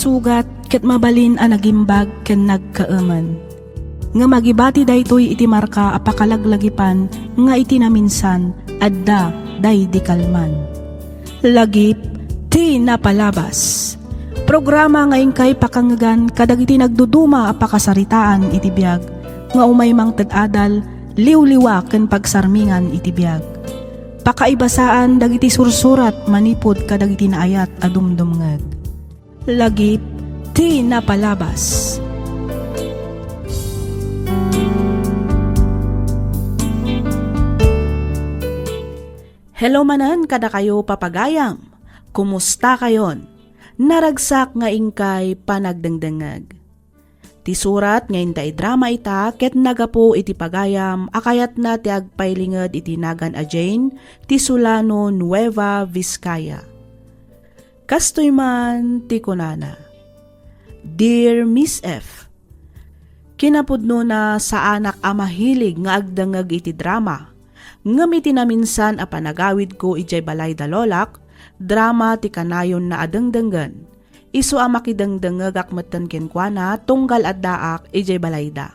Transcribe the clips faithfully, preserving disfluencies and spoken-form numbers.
Sugat ket mabalin a nagimbag ken nagkaemen. Ngem agibati daytoy iti marka a pakalaglagipan nga iti naminsan adda daydi kalman. Lagip ti napalabas. Programa nga inkay pakangngegan kadagiti nagduduma a pakasaritaan iti biag nga umay mangted adal, liwliwa ken pagsarmingan iti biag. Pakaibasaan dagiti sursurat manipud kadagiti naayat a dumdumngeg. Lagip ti napalabas. Hello manen kadakayo, papagayam. Kumusta kayon? Naragsak nga inkay panagdengdengngeg. Ti surat nga inta idrama ita ket naggapu iti pagayam a kayatna ti agpailinged iti nagan a Jane ti Solano, Nueva Vizcaya. Kastoy man ti kunana, Dear Miss F, kinapudnona, saanak a mahilig nga agdengngeg iti drama, ngem iti naminsan a panagawidko idiay balay da lolak, drama ti kanayonna a dengdenggen. Isu a makidengdengngegak metten kenkuana tunggal addaak idiay balayda.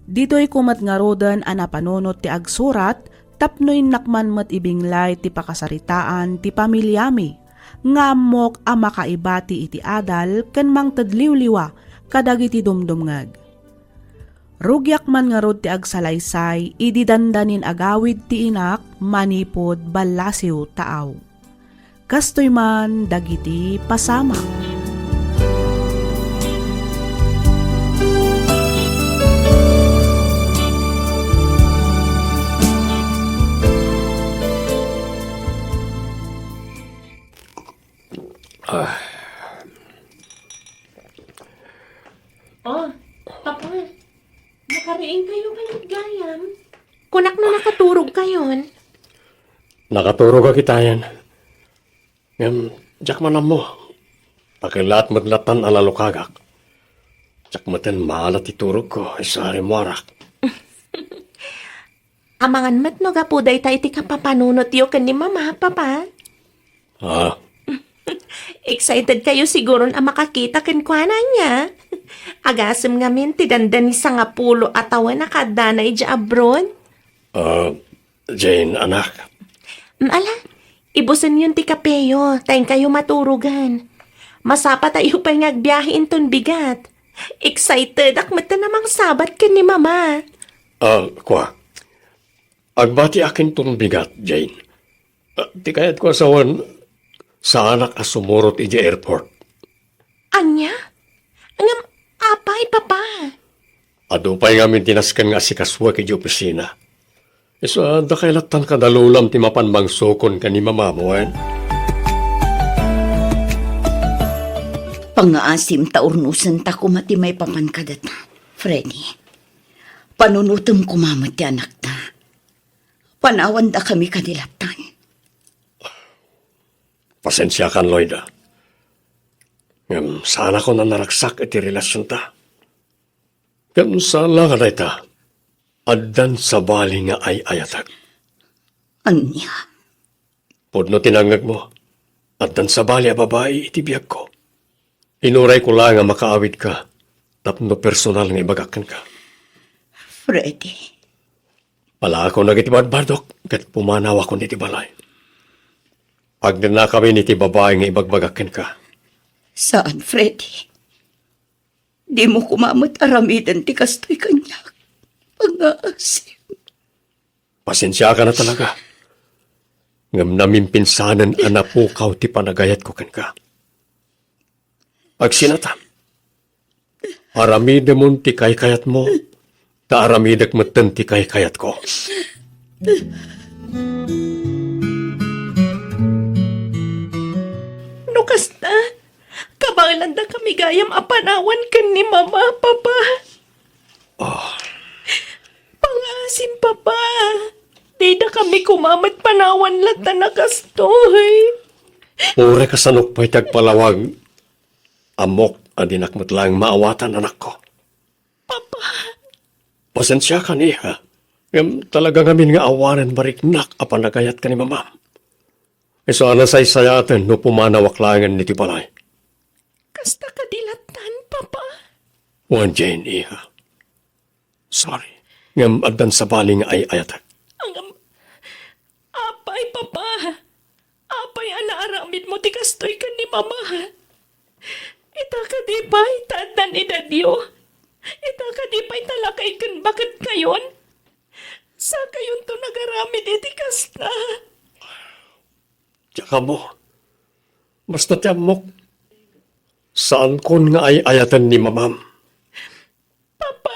Ditoyko met ngaruden a napanunot ti agsurat tapno innak man met ibinglay ti pakasaritaan ti pamiliami nga ammok a makaibati iti adal ken mangted liwliwa kadagiti dumdumngeg. Rugiak man ngarud ti agsalaysay idi dandanin agawid ti inak manipud ballasiw taaw. Kastoy man dagiti pasamak. Ah. Oh, Papa, nakariing kayo kayat gayam? Kunak no nakaturog kayon. Nakaturog a kitayan. Ngem, diak man ammo. Pakilaat met latan a nalukagak. Diak metten maala ti turogko, isu a rimmuarak. Amangan met no gapu dayta iti kapapanunotyo ken ni Mama, Papa. Ah. Excited kayo siguron a makakita kenkuana ania. Agasem ngamin ti dandani sangapulo a tawen a kaaddana idiay abroad. Ah, Jane, anak. Mm, ala, ibusenyon ti kapeyo, ta inkayo maturogan. Masapatayo pay nga agbiahe inton bigat. Excitedak metten a mangsabat ken ni Mama. Ah, kua. Agbatiak inton bigat, Jane. Ah, ti kayatko a sawen, saanak a sumurot idiay airport. Ania? Ngem apay, Papa? Adu pay ngamin ti nasken nga asikasuek idiay opisina. Isu a dakay lattan kadalulam ti mapan mangsukon ken ni Mama, wen? Pangngaasim ta urnosenta koma ti maipapan kadata, Freddy. Panunotem koma met ti anakta. Panawandakami kadi lattan. Pasensiakan, Loida. Ngem saanakon a naragsak iti relasionta. Ngem saan la nga dayta, addan sabali nga ay-ayatek. Ania? Pudno ti nangngegmo, addan sabali a babai iti biagko. Inurayko laeng a makaawidka tapno personal nga ibagak kenka. Freddy. Palaakon dagiti badbadok ket pumanawakon iti balay. Agdennakamin iti babai nga ibagbagak kenka. Saan, Freddy. Dimo koma met aramiden ti kastoy kaniak. Pangngaasim. Pasensiakan a talaga. Ngem namimpinsanen a napukaw ti panagayatko kenka. Agsinatam. Aramidemon ti kaykayatmo, ta aramidek metten ti kaykayatko. No kasta, kabaelandakami gayam a panawan ken ni Mama, Papa. Ah. Pangngaasim, Papa. Didakami koma met panawan latta a kastoy. Uray kasano pay ti agpalawag, ammok a dinak met laeng maawatan, anakko. Papa. Pasensiakan, iha. Ngem talaga ngamin nga awanen mariknak a panagayat ken ni Mamam. Isu a nasaysayaten no pumanawak laengen iti balay. Kasta kadi lattan, Papa? Wen, Jane, iha. Sorry. Ngem addan sabali nga ay-ayatek. Ngem, apay, Papa? Apay a naaramidmo ti kastoy ken ni Mama? Ita kadi pay ta addan edadyo? Ita kadi pay ta lakay ken baket kayon? Sakayonto nagaramid iti kasta. Diak ammo. Basta ti ammok, saankon nga ay-ayaten ni Mamam. Papa!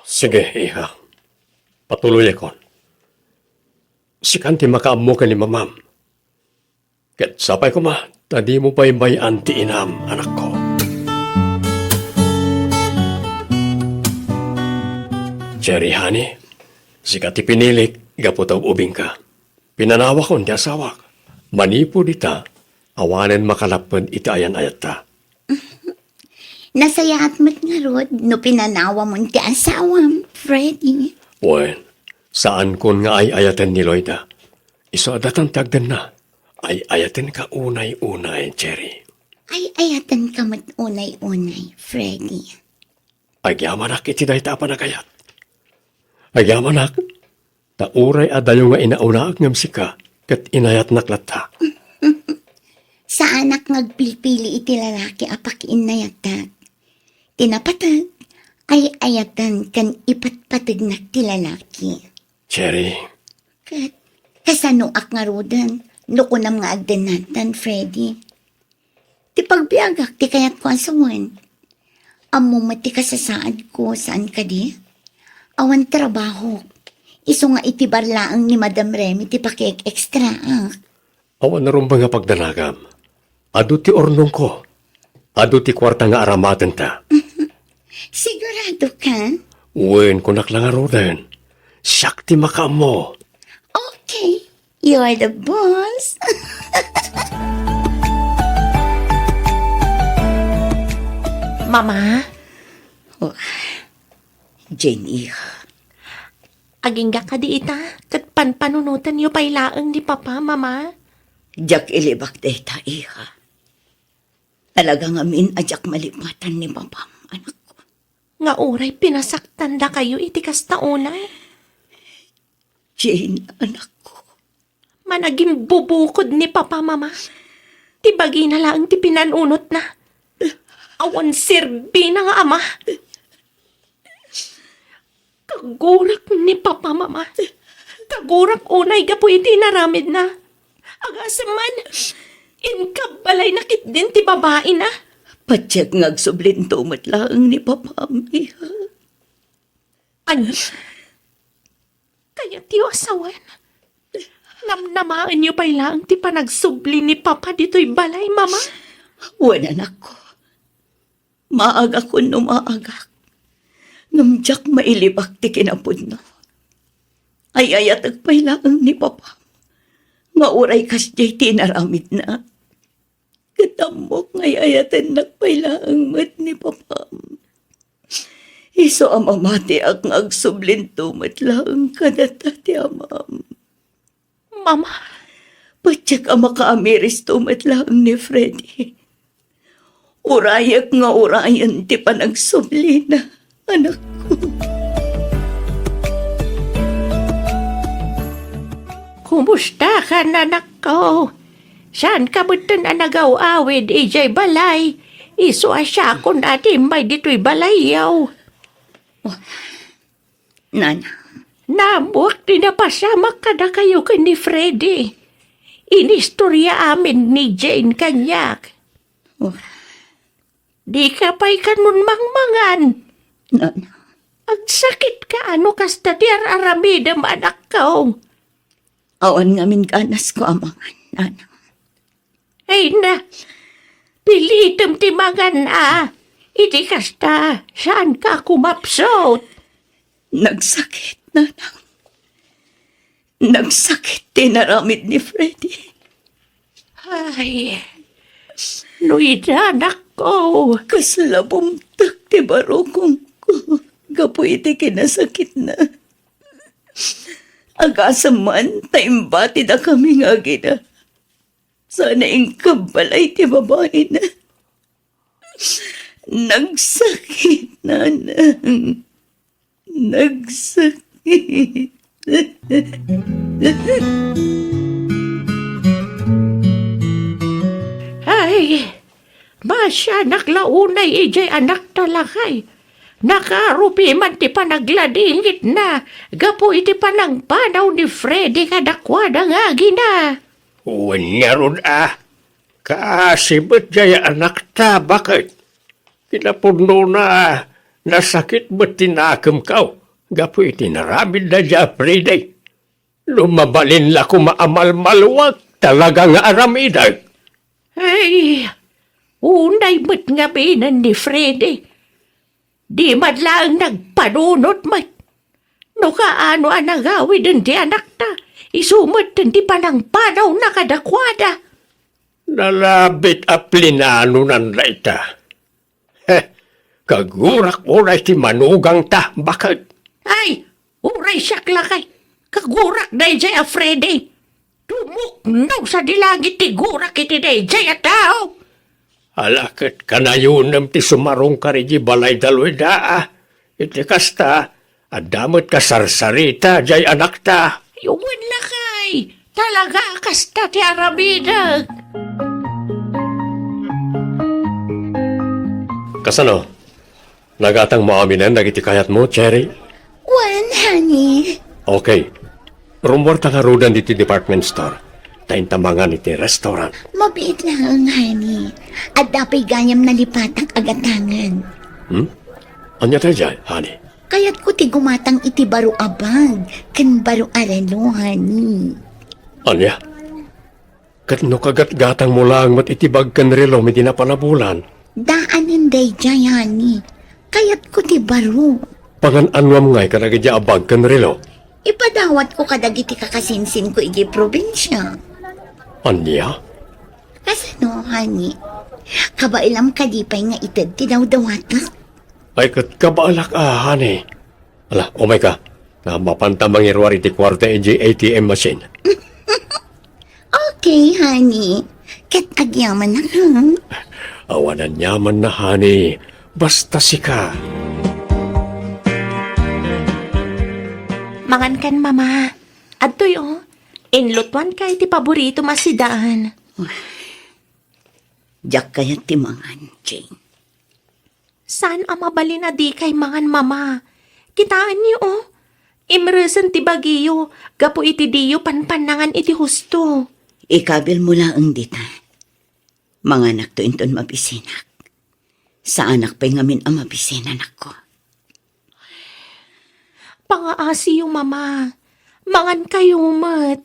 Sige, iha. Patuloyakon. Sikan ti makaammo ken ni Mamam. Ket sapay koma ta dimo baybay-an ti inam, anakko. Cherry, honey, sika ti pinilik gapu ta ub-ubingka. Pinanawakon ti asawak. Manipud ita, awanen makalapped iti ayan-ayatta. Nasayaat met ngarud no pinanawamon ti asawam, Freddy. Wen, saankon nga ay-ayaten ni Loida. Isu a datan ti agdenna. Ay-ayatenka unay-unay, Cherry. Ay-ayatenka met unay-unay, Freddy. Agyamanak iti dayta a panagayat. Agyamanak, ta uray adayo nga inaunaak ngem sika, ket inayatnak latta. Saanak nga agpilpili iti lalaki a pakiinnayatak. Ti napateg, ay-ayaten ken ipatpategnak ti lalaki. Cherry. Ket kasanoak ngaruden no kunam nga agdennaten, Freddy? Ti pagbiagak ti kayatko a sawen. Ammom met ti kasasaadko, saan kadi? Awan trabahok. Isu nga iti bar laeng ni Madam Remy ti pakiek-extraak. Awan rumbeng a pagdanagam. Adu ti urnongko. Adu ti kuarta nga aramatenta. Sigurado ka? Wen, kunak la ngaruden. Siak ti makaammo. Okay, you're the boss. Mama? Oh, Jane, iha. Agingga kadi ita, ket panpanunotenyo pay laeng ni Papa, Mama? Diak ilibak dayta, iha. Talaga ngamin a diak malipatan ni Papam, anakko. Nga uray pinasaktandakayo iti kasta unay? Jane, anakko. Managimbubukod ni Papa, Mama. Ti bagina laeng ti pinanunotna. Awan serbina nga ama. Kagurak ni Papa, Mama. Kagurak unay gapu iti inaramidna. Agasem man, inkabbalayna ketdin ti babaina. Patiek nga agsublinto met laeng ni Papam, iha. Ania? Kayatyo a sawen? Namnamaenyo pay laeng ti panagsubli ni Papa ditoy balay, Mama? Wen, anakko. Maagakon no maagak. Ngem diak mailibak ti kinapudno. Ay-ayatek pay laeng ni Papa nga uray kasdiay ti inaramidna. Ket ammok nga ay-ayatennak pay laeng met ni Papam. Isu a mamatiak nga agsublinto met laeng kadata ti amam. Mama. Patiek a makaamiristo met laeng ni Freddy. Urayek nga urayen ti panagsublina, anakko. Kumusta ka, anakko? Saan ka metten a nagaw-awid idiay balay? Isu a siakon a ti immay ditoy balayyo. Nana. Naammoak ti napasamak kadakayo ken ni Freddy. Inistorya amin ni Jane kaniak. Oh. Dika pay kanon mangmangan. Nana. Agsakit ka no kasta ti ar-aramidem, anakko. Awan ngamin ganasko a mangan, Nana. Ay na, pilitem ti mangan a. Iti kasta, saan ka kumapsut? Nagsakit, Nanang. Nagsakit ti naramid ni Freddy. Ay, no ida, anakko. Kasla bumtek ti barukongko gapu iti kinasakitna. Agasem man ta imbatidakami nga agina. Sana inkabbalay ti babaina. Nagsakit, Nanang. Nagsakit. Ay, masianak la unay idiay anakta, lakay. Nakarupi man ti panagladingitna gapu iti panangpanaw ni Freddy kadakuada nga agina. Wen ngarud a, kaasi met jay anakta, baket. Kinapudnona, nasakit met ti nakemko gapu iti naramid daydiay a Freddy. No mabalin la koma a malmaluag, talaga nga aramidek. Ay, unay met ngaminen ni Freddy. Di man laeng nagpanunot met. No kaano a nagawiden ti anakta, isu met ti panangpanawna kadakuada. Nalabit a plinanonan dayta. Heh, kagurak unay ti manugangta, baket. Ay, uray siak lakay, kagurak daydiay a Freddy. Dumuknog sadi langit ti gurak iti daydiay a tao. Ala ket kanayonem ti sumarungkar idiay balay da Loida, a. Iti kasta, adda met kasarsarita jay anakta. Wen lakay, talaga a kasta ti aramidek. Kasano? Nagatangmo aminen dagiti kayatmo, Cherry? Wen, honey. Okay. Rummuarta ngaruden iti department store. Ta inta mangan iti restaurant. Mabiit laeng, honey. Adda pay gayam nalipatak a gatangen. Hmm? Ania daydiay, honey? Kayatko ti gumatang iti baro a bag ken baro a relo, honey. Ania? Ket no kagatgatangmo laeng met iti bag ken relom iti napan a bulan? Daanen daydiay, honey. Kayatko ti baro. Pangan-anuam ngay kadagiti a bag ken relo? Ipadawatko kadagiti kakasinsinko idiay probinsia. Ania? Kasano, honey? Kabaelam kadi pay nga ited ti dawdawatek? Ay, ket kabaelak a, honey. Ala, umayka. Nga mapanta mangiruar iti kuarta idiay A T M machine. Okay, honey. Ket agyamanak, ha? Awan aniamanna, honey. Basta sika. Mangankan, Mama. Adtoy, o. Inlutoanka iti paboritom a sidaen. Diak kayat ti mangan, Jane. Saan a mabalin a dikay mangan, Mama? Kitaenyo, o. Imresen ti bagiyo gapu iti diyo panpannangan iti husto. Ikabilmo laeng dita. Manganakto inton mabisinak. Saanak pay ngamin a mabisi, anakko. Pangaasiyo, Mama. Mangankayo met.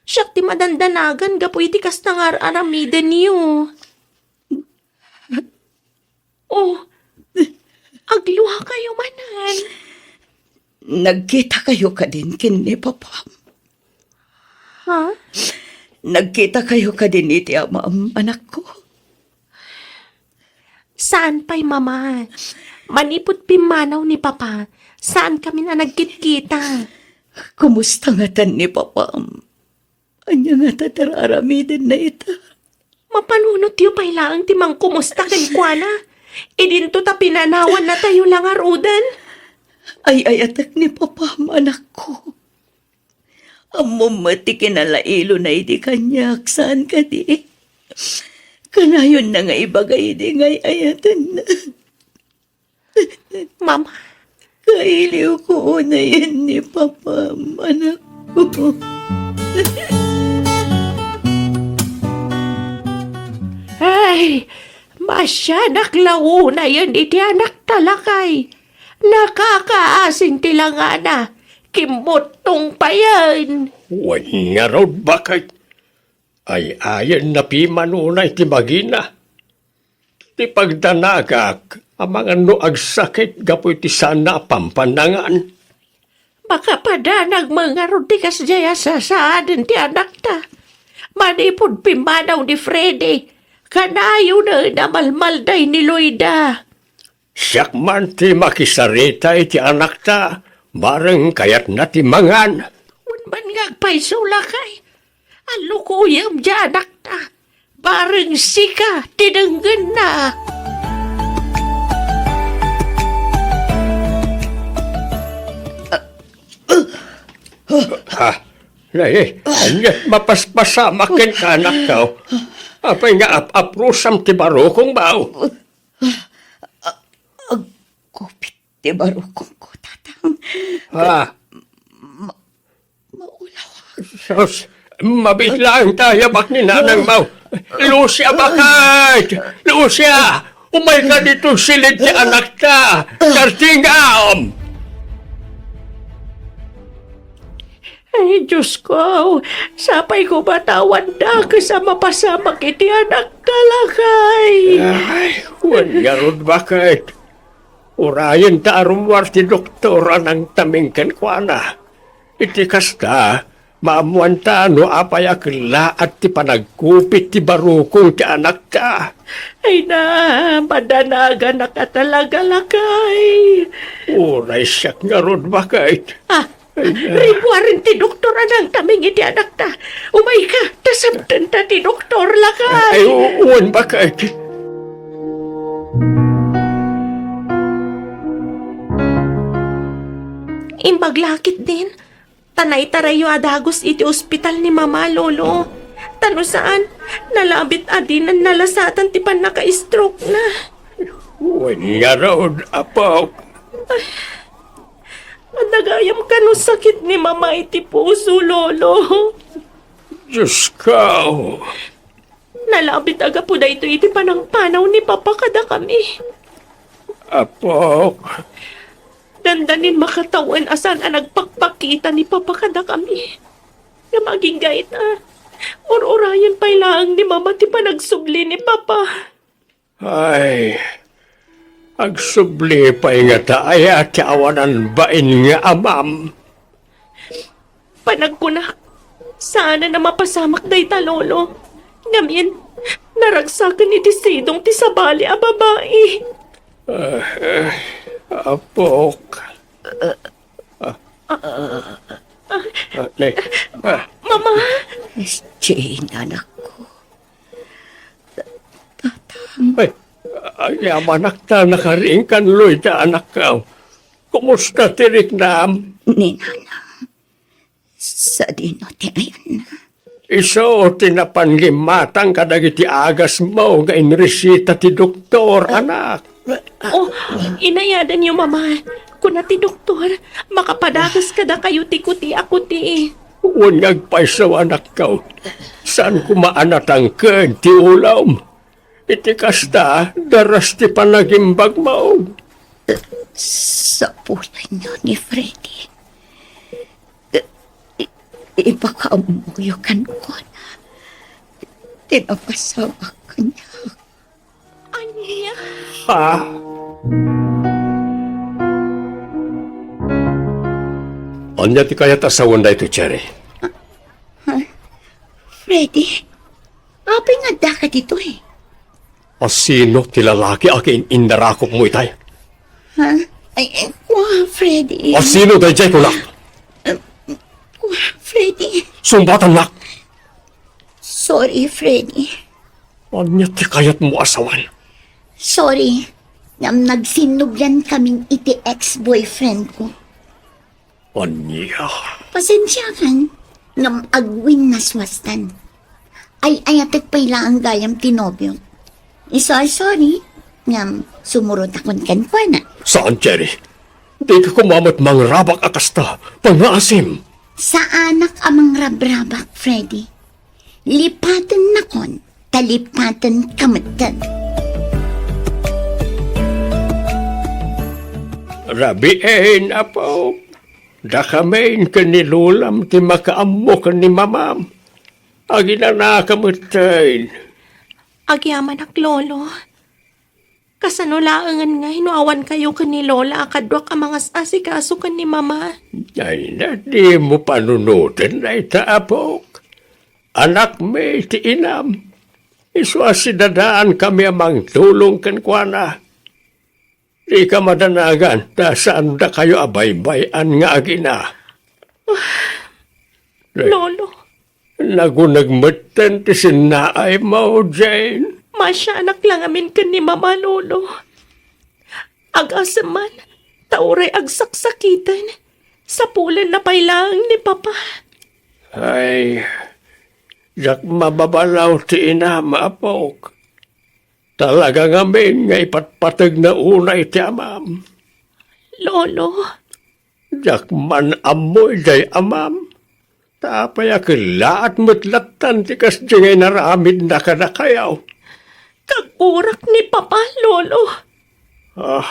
Siak ti madandanagan gapu iti kasta nga ar-aramidenyo. O, agluakayo manen. Nagkitakayo kadin ken ni Papam? Ha? Nagkitakayo kadin iti amam, anakko? Saan pay, Mama. Manipud pimmanaw ni Papa, saan kami a nagkitkita. Kumusta ngatan ni Papam? Ania ngata ti ar-aramidenna ita? Mapanunotyo pay laeng ti mangkumusta kenkuana. Idinto ta pinanawannatayo la ngaruden. Ay-ayatek ni Papam, anakko. Ammom met ti kinalailona idi kaniak, saan kadi? Kanayonna nga ibaga idi nga ay-ayatenna. Mama. Kailiwko unayen ni Papam, anakko. Ay, masianak la unayen iti anakta, lakay. Nakakaasin ti langana. Kimmuttong payen. Wen ngarud, baket. Ay-ayenna pimanona iti bagina. Ti pagdanagak, amangan no agsakit gapu iti saanna a pampannangan. Makapadanag met ngarud ti kasdiay a sasaaden ti anakta. Manipud pimmanaw ni Freddy, kanayonen a malmalday ni Loida. Siak man ti makisarita iti anakta, bareng kayatna ti mangan. Wen man nga agpayso, lakay. Allukoyem diay anakta. Bareng sika ti denggenna. Ha? Nay, ania ti mapaspasamak kenka, anakko? Apay nga ap-aprusam ti barukongmo? Agkupit ti barukongko, Tatang. Ha? Maulawak. Sus, mabiit laeng ta ayabak ni nanangmo. Lucia, baket! Lucia! Umayka ditoy siled ti anakta! Kartingam! Ay, Diosko, sapay koma ta awan dakes a mapasamak iti anakta, lakay. Ay, wen ngarud, baket. Urayen ta a rummuar ti doktor a nangtaming kenkuana. Iti kasta, maammuanta no apay a kellaat ti panagkupit ti barukong ti anakta. Ay na, madanaganak a talaga, lakay. Uray siak ngarud, baket. Ah, rimmuaren ti doktor a nangtaming iti anakta. Umayka, ta sabtenta ti doktor, lakay. Ay, u-, wen, baket. Imbag la ketdin, ta naitarayyo a dagus iti ospital ni Mama, Lolo. Ta no saan, nalabit a dinan nalasatan ti pannaka-stroke-na. Wen ngarud, apok. Ay, adda gayam kano sakit ni Mama iti puso, Lolo. Diosko. Nalabit a gapu daytoy iti panangpanaw ni Papa kadakami. Apok. Dandanin makatawen a saan a nagpakpakita ni Papa kadakami. Ngem agingga ita, ur-urayen pay laeng ni Mama ti panagsubli ni Papa. Ay, agsubli pay ngata aya ti awanan bain nga amam? Panagkunak, saanen a mapasamak dayta, Lolo. Ngamin, naragsaken iti sidong ti sabali a babai. Ah, ah, apok. Ah, ah, ne, ah. Mama! Jane, anakko. Tatang. Ay, agyamanak ta nakariingkan Loida, anakko. Kumusta ti riknam? Ni Nanang, sadino ti ayanna? Isu ti napan nga immatang kadagiti agasmo nga inresita ti doktor, anak. Oh, inayadanyo, Mama. Kuna ti doktor, makapadagus kadakayo ti kuti a kuti. Wen nga agpayso, anakko. Saan koma a natangken ti ulom. Iti kasta, daras ti panagimbagmo. Sapulanyo ni Freddy. I-, ipakaammoyo kenkuana ti napasamak kaniak. Ania? Ha? Ania ti kayat a sawen daytoy, Cherry? Ha? Freddy? Apay nga addaka ditoy? A sino ti lalaki a kin-, innarakopmo itay? Ha? Ay, eh, kua, Freddy. A sino daydiay, kunak? Eh, kua, Freddy. Sungbatannak. Sorry, Freddy. Ania ti kayatmo a sawen? Sorry. Ngem nagsinnublian kamin iti ex-boyfriend ko. Ania? Pasensiakan, ngem agwinnaswastan. Ay-ayatek pay laeng gayam ti nobiok. Isu a sorry, ngem sumurotakon kenkuana. Saan, Cherry. Dika koma met mangrabak a kasta. Pangngaasim. Saanak a mangrabrabak, Freddy. Lipatennakon, ta lipatenka metten. Rabiin, apo. Dakamin ken ni lolam ti makaammo ken ni mamam. Aginanaka metten. Agyamanak, Lolo. Kasano laengen ngay no awankayo ken ni Lola a kaduak a mangas-asikaso ken ni Mama? Ay, na, dimo panunoten dayta, apok. Anakmi ti inam. Isu a sidadaankami a mangtulong kenkuana. Dika madanagan ta saan dakayo a baybay-an nga agina. Lolo. Naguneg metten ti sinnaaymo, Jane. Maasianak la ngamin ken ni Mama, Lolo. Agasem man, ta uray agsaksakiten, sapulenna pay laeng ni Papa. Ay, diak mababalaw ti inam, apok. Talaga ngamin nga ipatpategna unay ti amam. Lolo. Diak man ammo idiay amam. Ta apay a kellaat met lattan ti kasdi nga inaramidna kadakayo? Kagurak ni Papa, Lolo. Ah,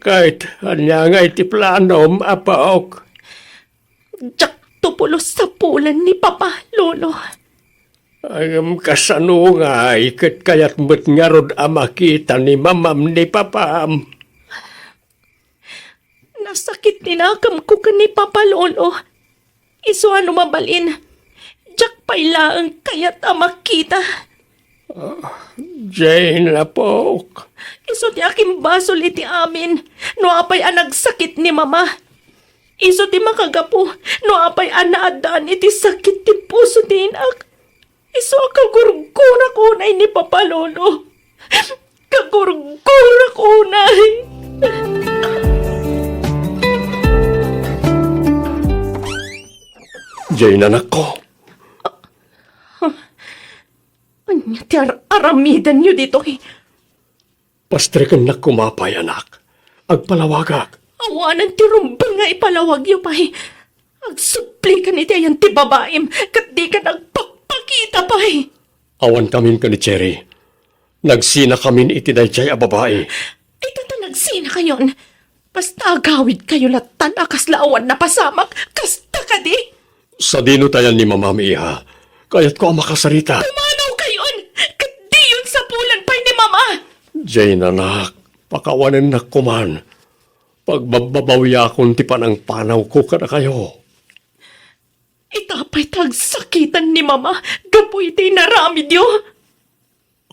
ket ania ngay ti planom, apok? Diakto pulos sapulen ni Papa, Lolo. Ngem kasano ngay ket kayat met ngarud a makita ni mamam ni papam? Nasakit ti nakemko ken ni Papa, Lolo. Isu a no mabalin, diak pay laeng kayat a makita. Ah, Jane, apok. Isu ti akimbasol iti amin no apay a nagsakit ni Mama. Isu ti makagapu no apay a naaddaan iti sakit ti puso ti inak. Isu a kagurgurak unay ni Papa, Lolo. Kagurgurak unay. Jane, anakko. Ania ti ar-aramidenyo ditoy? Pastrekennak koma pay, anak. Agpalawagak. Awanen ti rumbeng nga ipalawagyo pay. Agsublikan iti ayan ti babaim, ket dika nagpakpakita pay. Awankamin ken ni Cherry. Nagsinakamin iti daydiay a babai. Ita ta nagsinakayon. Basta agawidkayo lattan a kasla awan napasamak, kasta kadi? Sadino tayan ni Mamam, iha? Kayatko a makasarita. Pumanawkayon, ket diyon sapulen pay ni Mama. Jane, anak, pakawanennak koman. Pagbabbabawiakon ti panangpanawko kadakayo. Ita pay ta agsakitan ni Mama gapu iti inaramidyo.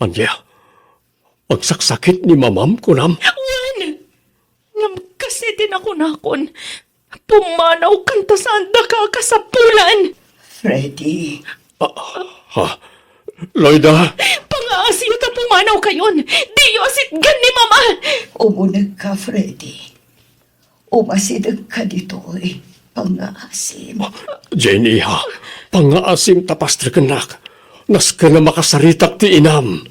Ania? Agsaksakit ni Mamam, kunam? Wen! Ngem kas iti nakunakon, pumanawkan ta saandaka a kasapulan. Freddy. Ah, ha? Loida? Pangaasiyo ta pumanawkayon. Diyo asitgan ni Mama. Umunegka, Freddy. Umasidegka ditoy, pangngaasim. Jane, iha, pangngaasim ta pastrekennak. Nasken a makasaritak ti inam.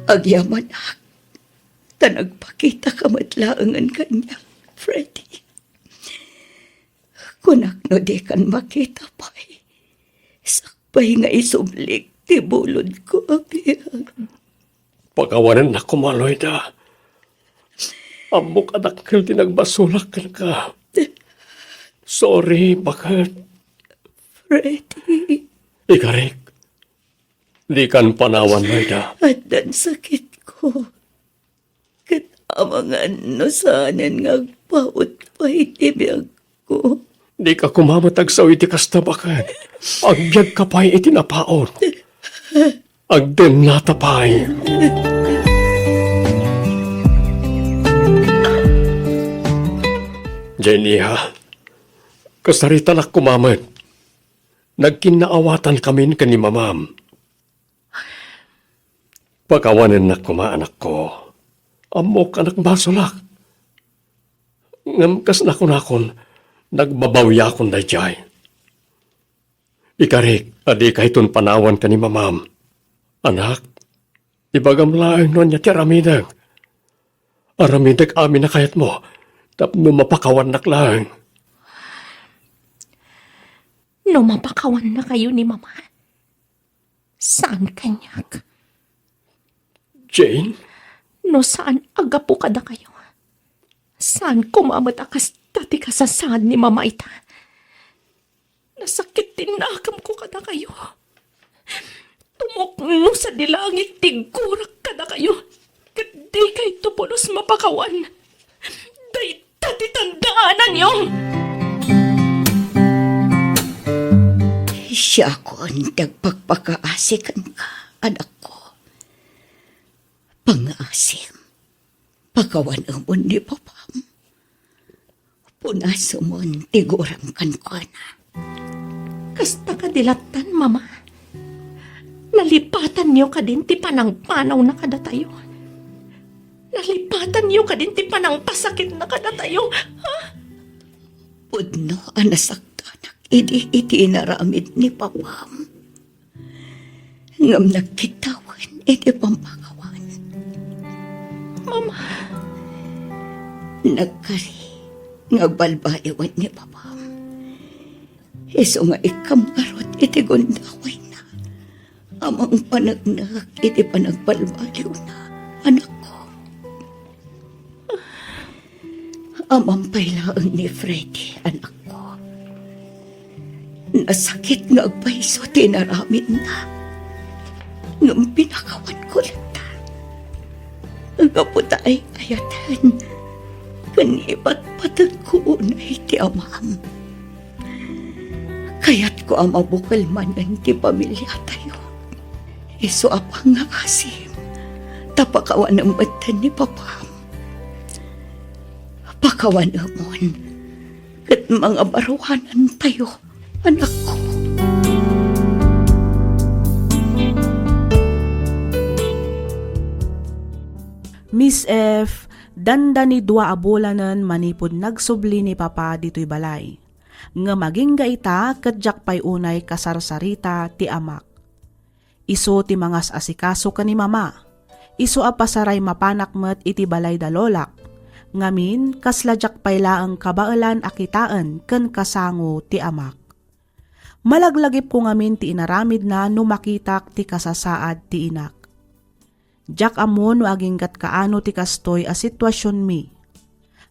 Agyamanak, ta nagpakitaka met laengen kaniak, Freddy. Kunak no dikan makita pay, sakbay nga isublik ti bulodko a biag. Pakawanennak koma, Loida. Ammok a dakkel ti nagbasolak kenka. Sorry, baket. Freddy. Ikarik, dikan panawan, Loida. Addan sakitko. Ket amangan no saanen nga agpaut pay ti biagko. Dika koma met agsaw iti kasta, baket. Agbiagka pay iti napaut. Agdennata pay. Jane, iha, kasaritanak koma met. Nagkinnaawatan kamin ken ni Mamam. Pakawanennak koma, anakko. Ammok a nagbasolak. Ngem kas nakunakon, nagbabawiakon daydiay. Ikarik a dikayton panawan ken ni Mamam. Anak, ibagam laeng no ania ti aramidek. Aramidek amin a kayatmo tapno mapakawannak laeng. No mapakawannakayo ni Mama, saan kaniak? Jane? No saan a gapu kadakayo, saan koma met a kasta ti kasasaad ni Mama ita. Nasakit ti nakemko kadakayo. Tumukno sadi langit ti gurak kadakayo, ket dikayto pulos mapakawan. Dayta ti tandaananyo. Siakon ti agpakpakaasi kenka, anakko. Pangngaasim, pakawanemon ni Papam. Punasemon ti guram kenkuana. Kasta kadi lattan, Mama? Nalipatanyo kadin ti panangpanawna kadatayo? Nalipatanyo kadin ti panangpasakitna kadatayo, ha? Pudno a nasaktanak idi iti inaramid ni Papam ngem nagkitawen iti pammakawan. Mama. Nagkari nga agbalbaliwen ni Papam. Isu nga ikkam ngarud iti gundawayna a mangpaneknek iti panagbalbaliwna, anakko. Amangan pay laeng ni Freddy, anakko. Nasakit nga agpayso ti inaramidna. Ngem pinakawanko latta. Gapu ta ay-ayaten ken ipatpategko unay ti amam. Kayatko a mabukel manen ti pamiliatayo. Isu a pangngaasem ta pakawanem metten ni Papam. Pakawanemon ket mangabaruanantayo, anakko. Miss F, dandani dua a bulanen manipud nagsubli ni Papa ditoy balay. Ngem agingga ita ket diak pay unay kasarsarita ti amak. Isu ti mangas-asikaso ken ni Mama. Isu a pasaray mapanak met iti balay da lolak. Ngamin, kasla diak pay laeng kabaelan a kitaen ken kasango ti amak. Malaglagipko ngamin ti inaramidna no makitak ti kasasaad ti inak. Diak ammo no aginggat kaano ti kastoy a situasionmi.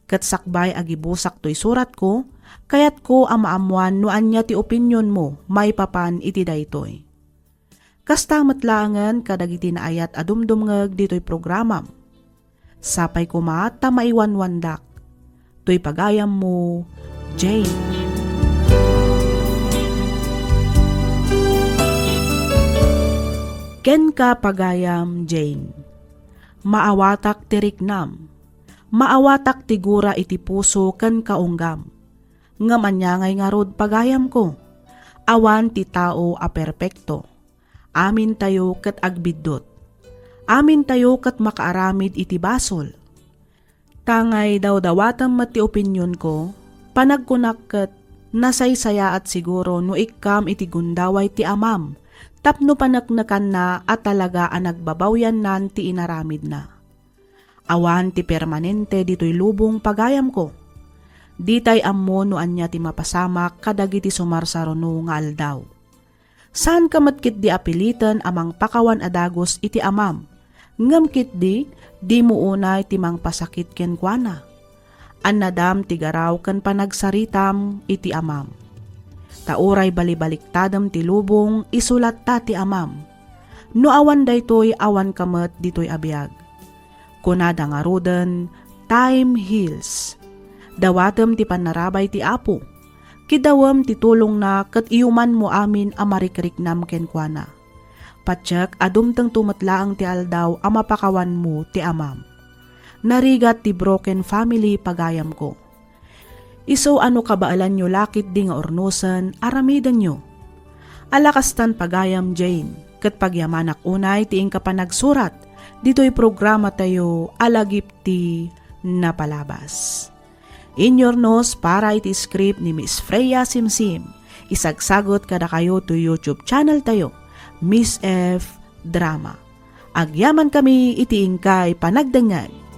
Ket sakbay a gibusak toy suratko, kayatko a maammoan no ania ti opinionmo maipapan iti daytoy. Kasta met laengen kadagiti naayat a dumdumngeg ditoy programam. Sapay koma ta maiwanwandak. Toy pagayammo, Jane. Kenka, pagayam Jane. Maawatak ti riknam. Maawatak ti gura iti puso ken kaunggam. Ngem ania ngay ngarud, pagayamko? Awan ti tao a perpekto. Amintayo ket agbiddut. Amintayo ket makaaramid iti basol. Ta ngay dawdawatem met ti opinionko, panagkunak ket nasaysayaat siguro no ikkam iti gundaway ti amam tapno paneknekanna a talaga a nagbabawyannan ti inaramidna. Awan ti permanente ditoy lubong, pagayamko. Ditay ammo no ania ti mapasamak kadagiti sumarsaruno nga aldaw. Saanka met ketdi a piliten a mangpakawan a dagus iti amam, ngem ketdi, dimo unay ti mangpasakit kenkuana. Annadam ti garaw ken panagsaritam iti amam. Ta uray balibaliktadem ti lubong, isu latta ti amam. No awan daytoy, awanka met ditoy a biag. Kunada ngaruden, "Time heals." Dawatem ti pannarabay ti Apo. Kidawem ti tulongna ket iyumanmo amin a marikriknam kenkuana. Patiek a dumtengto met laeng ti aldaw a mapakawanmo ti amam. Narigat ti broken family, pagayamko. Isu a no kabaelanyo la ketdi nga urnosen, aramidenyo. Ala kastan, pagayam Jane, ket pagyamanak unay ti inka panagsurat ditoy programatayo a Lagip ti Napalabas. Inyurnos para iti script ni Miss Freya Simsim, isagsagut kadakayo to YouTube channel tayo, Miss F Drama. Agyamankami iti inkay panagdengngeg.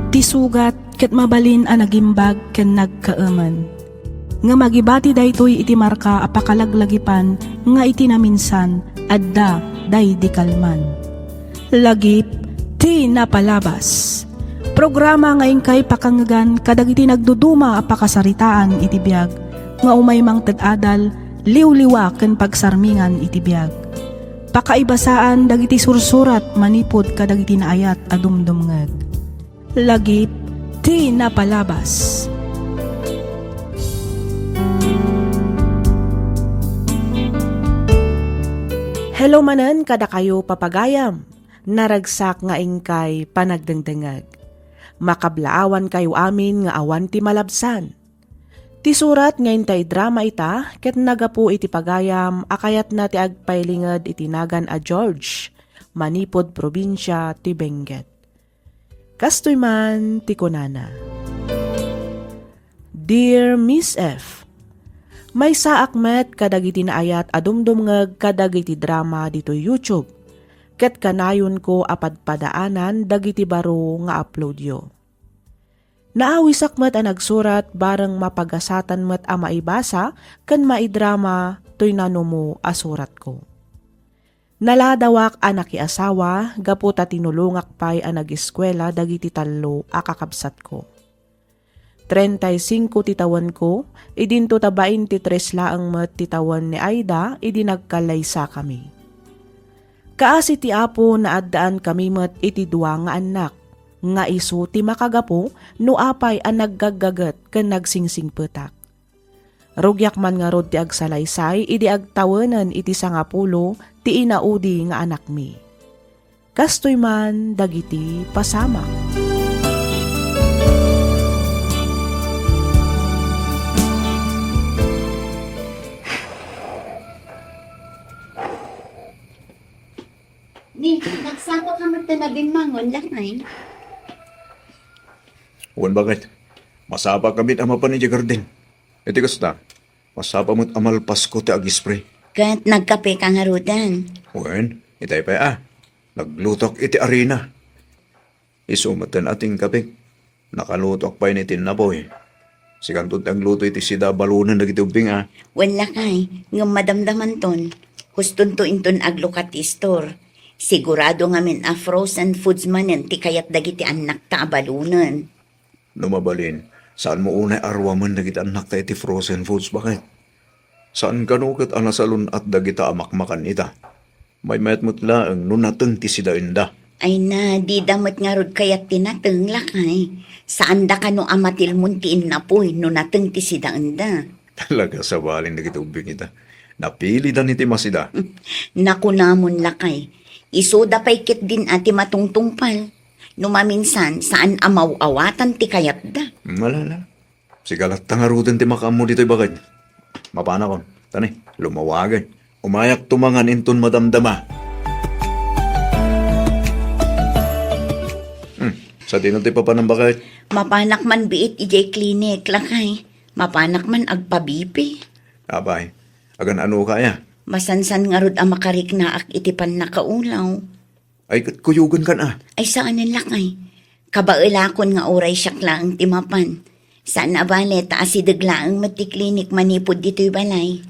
Ti sugat ket mabalin a nagimbag ken nagkaemen. Ngem agibati daytoy iti marka a pakalaglagipan nga iti naminsan, adda daydi kalman. Lagip ti Napalabas. Programa nga inkay pakangngegan kadagiti nagduduma a pakasaritaan iti biag nga umay mangted adal, liwliwa ken pagsarmingan iti biag. Pakaibasaan dagiti sursurat manipud kadagiti naayat a dumdumngeg. Lagip ti Napalabas. Hello manen kadakayo, papagayam. Naragsak nga inkay panagdengdengeg. Makablaawankayo amin nga awan ti malabsan. Ti surat nga inta idrama ita ket nagapu iti pagayam a kayatna ti agpailinged iti nagan a George, manipud probinsia ti Benguet. Kastoy man ti kunana, "Dear Miss F, maysaak met kadagiti naayat a dumdumngeg kadagiti drama ditoy YouTube, ket kanayonko a padpadaanan dagiti baro nga uploadyo. Naawisak met a nagsurat bareng mapagasatan met a maibasa ken maidrama toy nanumo a suratko. Naladawak a nakiasawa gapu ta tinulongak pay a nag-eskuela dagiti tallo a kakabsatko. Treinta y cinco ti tawenko, idinto ta baintitres laeng met ti tawen ni Aida idi nagkallaysakami. Kaasi ti Apo, naaddaankami met iti dua nga annak, nga isu ti makagapu no apay a naggaggaget ken nagsingsingpetak. Rugiak man ngarud ti agsalaysay idi agtawenen iti sangapulo ti inaudi nga anakmi. Kastoy man dagiti pasamak." Ni, nagsapa ka met ta nabimmangon, lakay? Wen, baket. Masapa kami a mapan idiay garden. Iti kasta, masapa met a malpasko ti agispray. Ket nagkape ka ngaruden? Wen, itay pay a. Naglutok iti arina. Isu met a tinkapik. Nakalutok pay ni tinnapoy. Sikanto ti agluto iti sida a balunen dagiti ubbing a. Wen, lakay, ngem madamdamanton. Hustonto inton aglukat ti istor. Sigurado ngamin a frozen foods manen ti kayat dagiti annakta a balunen. No mabalin, saanmo unay a ruamen dagiti annakta iti frozen foods, baket? Saan kano ket a nasalun-at dagita a makmakan ita. Maymayat met laeng no nateng ti sidaenda. Ay na, dida met ngarud kayat ti nateng, lakay. Saanda kano a matilmon ti innapoy no nateng ti sidaenda. Talaga, sabalin dagiti ubbing ita. Napilidan iti masida. Nakunamon, lakay. Isuda pay ketdin a ti matungtungpal. No maminsan, saan a maw-awatan ti kayatda. Malala. Sika latta ngaruden ti makaammo ditoy, baket. Mapanakon. Tani, lumawagay. Umayakto mangan inton madamdama. Hmm, sadino ti papanam, baket? Mapanak man biit idiay klinik, lakay. Mapanak man agpabipi. Apay, agan-ano ka aya? Masansan ngarud a makariknaak iti pannakaulaw. Ay, ket kuyogen kan a. Ay, saanen, lakay. Kabaelakon nga uray siak laeng ti mapan. Saan a bale ta asideg laeng met ti klinik manipud ditoy balay.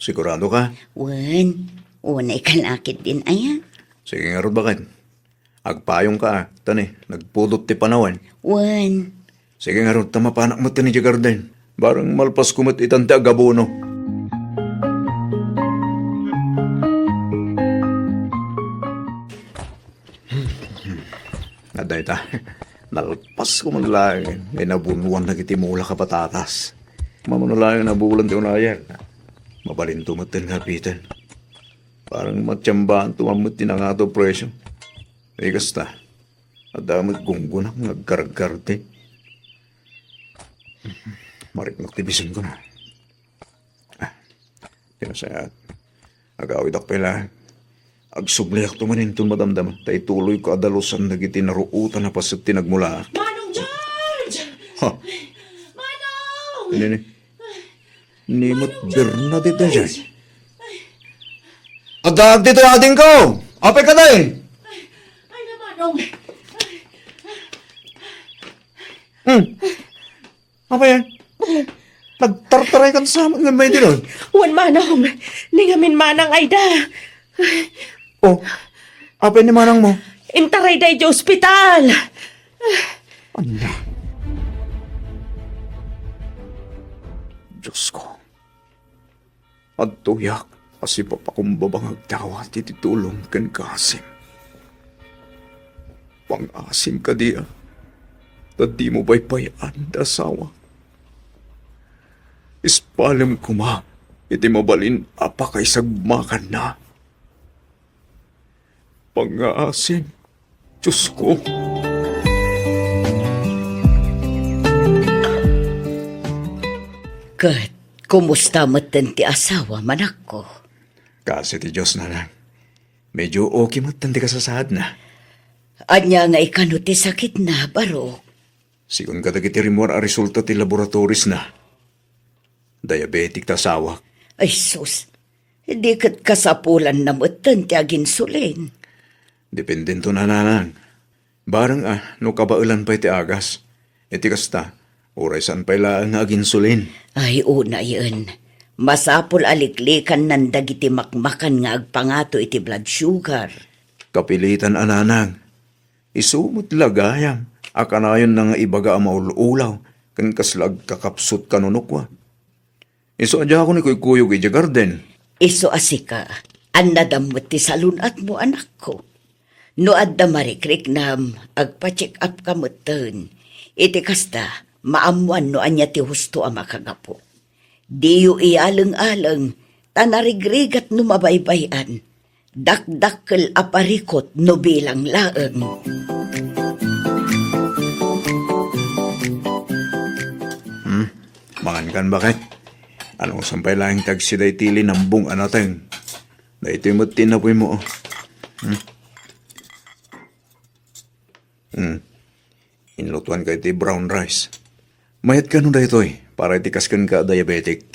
Sigurado ka? Wen, unay ka lakit din aya. Sige ngarud, baket. Agpayong ka a. Tani, nagpudot ti panawen. Wen. Sige ngarud, ta mapanak met idiay garden. Bareng malpasko met itan ti agabono. Adda ita, nalpasko man laeng nga inabonoan dagiti mulak a patatas. Mano na laeng nabulan ti unayen. Mabalinto met nga apiten. Bareng matiambaanto man met ti nangato a presio. Ay, kasta. Adda met gunggonak nga aggargarte. Mariknak ti bisin ko na. Ah, ti nasayaat. Agawidak pay laeng. Agsubliakto man inton madamdama, ta ituloyko a dalusan dagiti naruotan a paset ti nagmula. Manong George! Ha? Manong! Nini? Ni met Bernadette daydiay. Adda ditoy adingko! Apay kadi? Ay, na, Manong. Hmm. Apay, nagtartaray kan sa nga may dinon? Wen, Manong. Ni ngamin manang Aida. Oh, apay ni manang mo? Intarayda idiay ospital. Ania? Diosko, adtoyak a sipapakumbaba nga agdawat iti tulong ken kaasim. Pangasim kadi a ta dimo paypay-an ti asawa. Ispalem koma iti mabalin a pakaisagmakanna. Pangngaasim, Diosko. Ket kumusta metten ti asawam, anakko? Kaasi ti Dios, nanang. Medyo okay metten ti kasasaadna. Ania nga ikano ti sakitna, Barok? Sigun kadagiti rimmuar a resulta ti laboratories na, diabetic ti asawak. Ay sus, di ket kasapulanna metten ti aginsulin. Dependento, nanang. Bareng a no kabaelan pay ti agas. Iti kasta, uray saan pay laeng nga aginsulin. Ay, unayen. Masapul a liklikannan dagiti makmakan nga agpangato iti blood sugar. Kapilitan a, nanang. Isu met la gayam a kanayonna nga ibaga a maul-ulaw ken kasla agkakapsut kanunokwa. Isu a diakon ikuykuyog idiay garden. Isu a sika, annadam met ti salun-atmo, anakko. No adda marikriknam, agpa-check up ka metten. Iti kasta, maammoan no ania ti husto a makagapu. Diyo iyaleng-aleng, ta narigrigat no mabaybay-an. Dakdakkel a parikut no bilang laeng. Hmm, mangankan, baket. Anusan pay laeng ti agsida iti linambong a nateng? Daytoy met ti innapoymo, oh. Hmm. Hmm. Inlutoanka iti brown rice. Mayat kano daytoy para iti kas kenka a diabetic?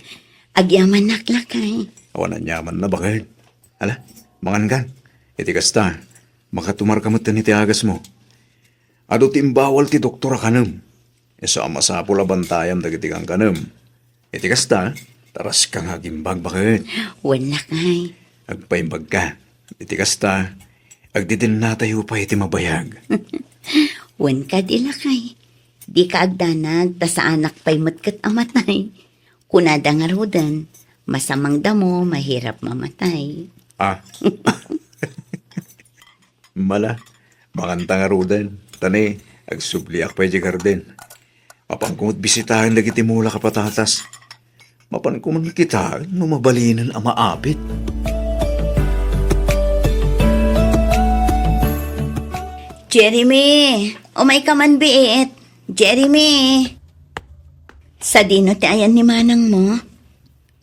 Agyamanak, lakay. Awan aniamanna, baket. Ala, mangankan. Iti kasta, makatumarka metten iti agasmo. Adu ti imbawal ti doktor a kanem. Isu a masapul a bantayam dagiti kankanem. Iti kasta, taraska nga agimbag, baket. Wen, lakay. Agpaimbagka. Iti kasta, agdidinnatayo pay iti mabayag. Wen kadi, lakay. Dika agdanag, ta saanak pay met ket a matay. Kunada ngaruden, masamang damo, mahirap mamatay. Ah. Mala, manganta ngaruden. Ta ne, agsubliak pay idiay garden. Mapanko met bisitaen dagiti mulak a patatas. Mapanko met kitaen no mabalinen a maabit. Jeremy, umayka man biit. Jeremy. Sadino ti ayan ni manangmo?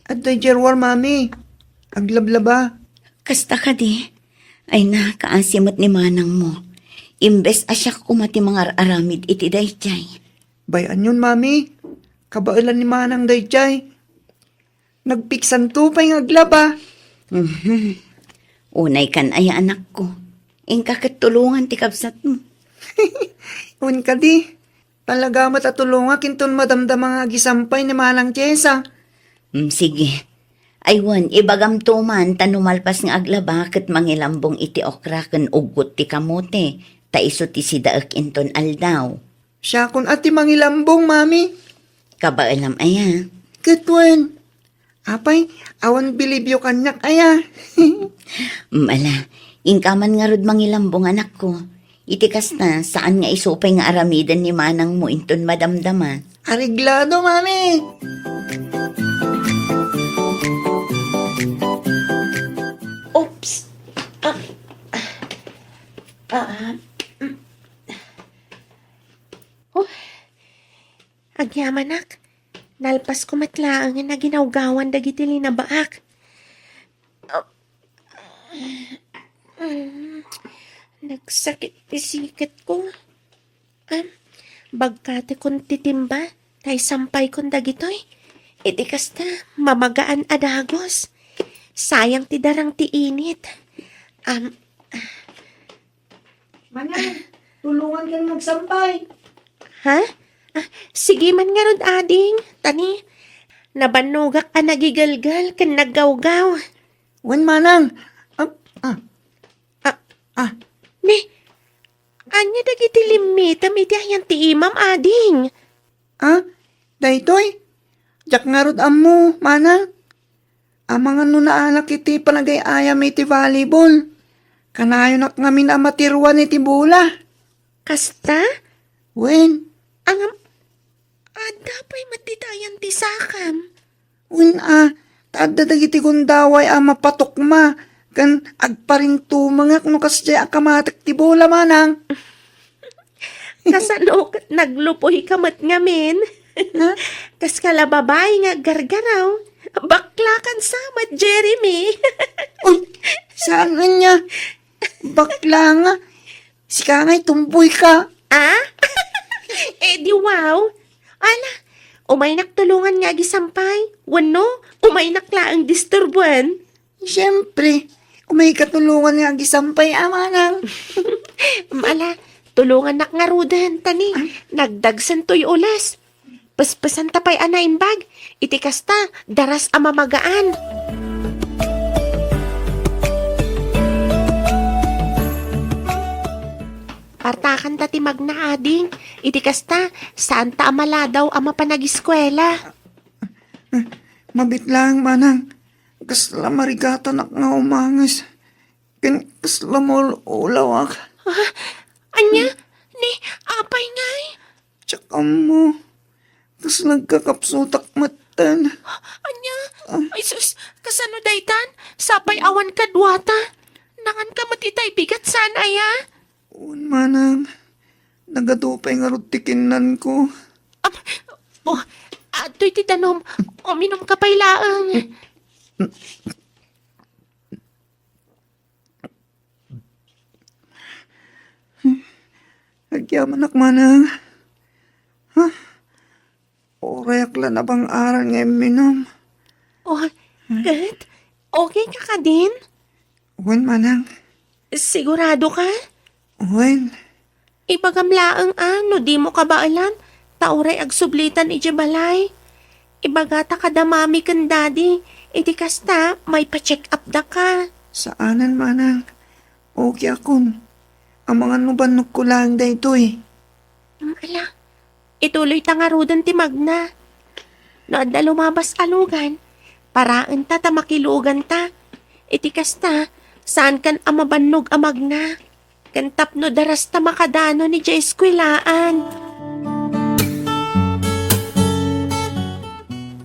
Adtoy diay ruar, mami. Aglablaba. Kasta kadi? Ay, nakaasi met ni manangmo. Imbes a siak koma ti mangar-aramid iti daydiay. Bay-anyon, mami. Kabaelan ni manang daydiay. Nagpiksanto pay nga aglaba. Mhm. Unaykan aya, anakko. Inka ket tulongan ti kabsatmo. Wen kadi. Talaga met a tulongak inton madamdama nga agisampay ni Manang Jessa. Mm, sige. Ay wen, ibagamto man ta no malpas nga aglaba ket mangilambong iti okra ken uggot ti kamote, ta isu ti sidaek inton aldaw. Siakon a ti mangilambong, mami. Kabaelam aya? Ket wen, Apay, awan bilibyo kaniak aya. Mm, ala, inka man ngarud mangilambong, anakko. Iti kasta, saan nga isu pay nga aramiden ni manangmo inton madamdama. Areglado, mami! Oops! Ah, ah, ah, mm. Oh, agyamanak, nalpasko met laeng nga naginawgawan dagiti linabaak. Nagsakit ti siketko. Ah, bagkatekon ti timba, ta isampaykon dagitoy. Iti kasta, mamagaan a dagos. Sayang ti darang ti init. Am, Manang, tulongankan nga agsampay. Ha? Ah, sige man ngarud, ading. Ta ne, nabannogak a nagigelgel ken naggawgaw. Wen, manang. Ah, ah. Ah. Ah. Ne, ania dagiti limmitem iti ayan ti imam, ading? Ah, daytoy? Diak ngarud ammo, manang. Amangan no naanak iti panagay-ayam iti volleyball. Kanayonak ngamin a matiruan iti bola. Kasta? Wen. Ngem, adda pay met dita ayan ti sakam? Wen a, ta adda dagiti gundaway a mapatukma, Ken agparintumengak no kasdiay a kamatek ti bola, manang. Kasano ket naglupoy ka met ngamin? Ha? Kas kala babai nga aggargaraw. Bakla kan sa met, Jeremy. Uy, saan ania? Bakla nga. Sika ngay tumboy ka. Ah? Eh, di wow. Ala, umaynak tulongan nga agisampay. Wenno, umaynak laeng disturboen. Siyempre, umay katulongan nga agisampay a, manang. Ala, tulongannak ngaruden, ta ni, nagdagsen toy ules. Pespesan ta pay a naimbag, iti kasta, daras a mamagaan. Partakanta ti magna, ading, iti kasta, saanta a maladaw a mapan agiskuela. Mabit laeng, manang. Kasla marigatanak nga umanges. Ken kasla maul-ulawak. Ah, ania? Ni, apay ngay? Diak ammo. Kasla agkakapsutak metten. Ania? Ah. Ay sus, kasano daytan? Sapay awan kaduata. Nangan ka met itay bigat saan aya? Wen, manang. Nagadu pay ngarud ti kinnanko. Am, oh, adtoy ti danum. Uminum ka pay laeng. Agyamanak, manang. Ha? Urayak la nabang-aran nga imminum. Oh, ket? Okay ka kadin? Wen, manang. Sigurado ka? Wen. Ibagam laeng a no dimo kabaelan, ta uray agsublitan idiay balay. Ibagata kada mami ken daddy, iti kasta, maipa-check up daka. Saanen, manang. Okay akon. Amangan no bannogko laeng daytoy. Ala, ituloy ta ngaruden ti magna. No adda lumabas a lugan, paraenta ta makiluoganta. Iti kasta, saankan a mabannog a magna. Ken tapno darasta makadanon idiay eskuelaan.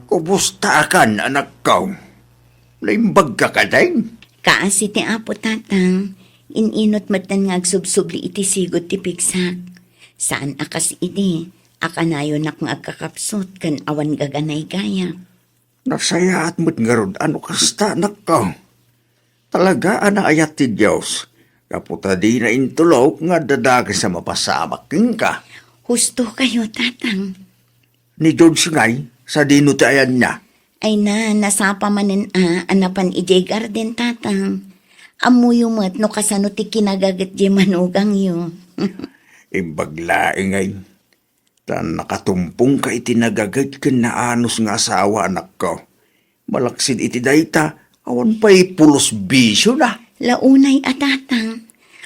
Kumusta akan, anakko? Naimbag ka kadin? Kaasi ti Apo, Tatang, in-inut metten nga agsubsubli iti sigud ti pigsak. Saan a kas idi, a kanayonak nga agkakapsut ken awan gaganay gayak. Nasayaat met ngarud a no kasta, anakko. Talaga a naayat ti Dios, gapu ta dina intulok nga adda dakes a mapasamak kenka. Husto kayo, Tatang. Ni George ngay, sadino ti ayanna? Ay na, nasapa manen a, a napan idiay garden, Tatang. Ammoyo met no kasano ti kinagaget diay manugangyo. Imbag laeng ngay. Ta nakatumpongka iti nagaget ken naanus nga asawa, anakko. Malaksid iti dayta, awan pay pulos bisiona. La unay a, Tatang,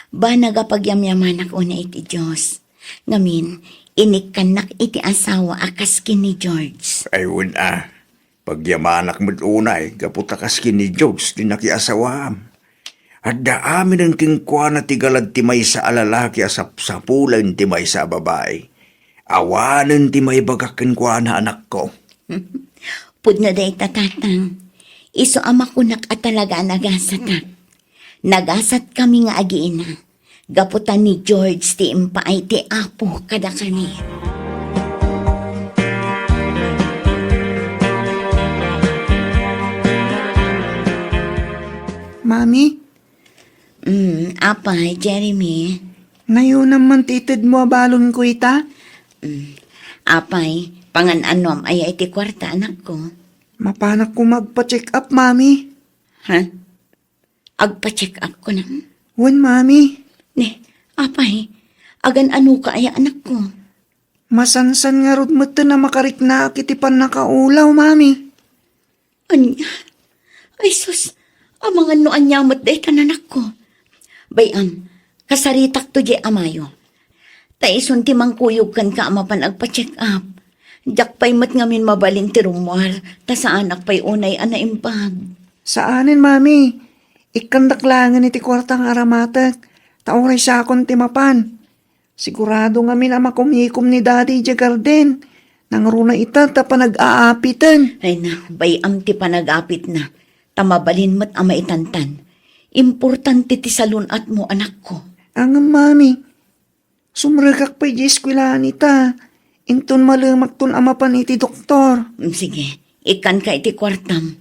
banag a pagyamyamanak unay iti Dios. Ngamin, inikkannak iti asawa a kas ken ni George. Ay, wen a. Pagyamanak met unay gapu ta kas ken ni George ti nakiasawaam. Adda aminen kenkuana ti galad ti maysa a lalaki a sapsapulen ti maysa a babai. Awanen ti maibagak kenkuana, anakko. Pudno dayta, Tatang. Isu a makunak a talaga a nagasatak. Nagasatkami nga agina. Gapu ta ni George ti impaay ti Apo kadakami. Mami? Mm, apay, Jeremy? Nayonam man ti itedmo a balonko ita? Mm. Apay, pangan-anuam aya iti kuarta, anakko? Mapanak koma agpa-check up, Mami. Ha? Agpa-check up ko na. Wen, Mami. Ne, apay, agan-ano ka aya, anakko? Masansan ngarud metten a makariknaak iti pannakaulaw, Mami. Ania? Ay sus, amangan no ania met dayta, anakko. Bay-am, kasaritakto diay amayo. Ta isun ti mangkuyog kenka a mapan agpa-check up. Diak pay met ngamin mabalin ti rummuar, ta saanak pay unay a naimbag. Saanen, Mami. Ikkandak laengen iti kuarta nga aramatek, ta uray siakon ti mapan. Sigurado ngamin a makumikom ni Daddy idiay garden. Nangruna ita ta panag-aapiten. Ay na, bay-am ti panag-apitna. Ta mabalin met a maitantan. Importante ti salun-atmo, anakko. Ngem, Mami, sumrekak pay idiay eskuelaan ita. Inton malemakton a mapan iti doktor. Mm, sige, ikkanka iti kuartam.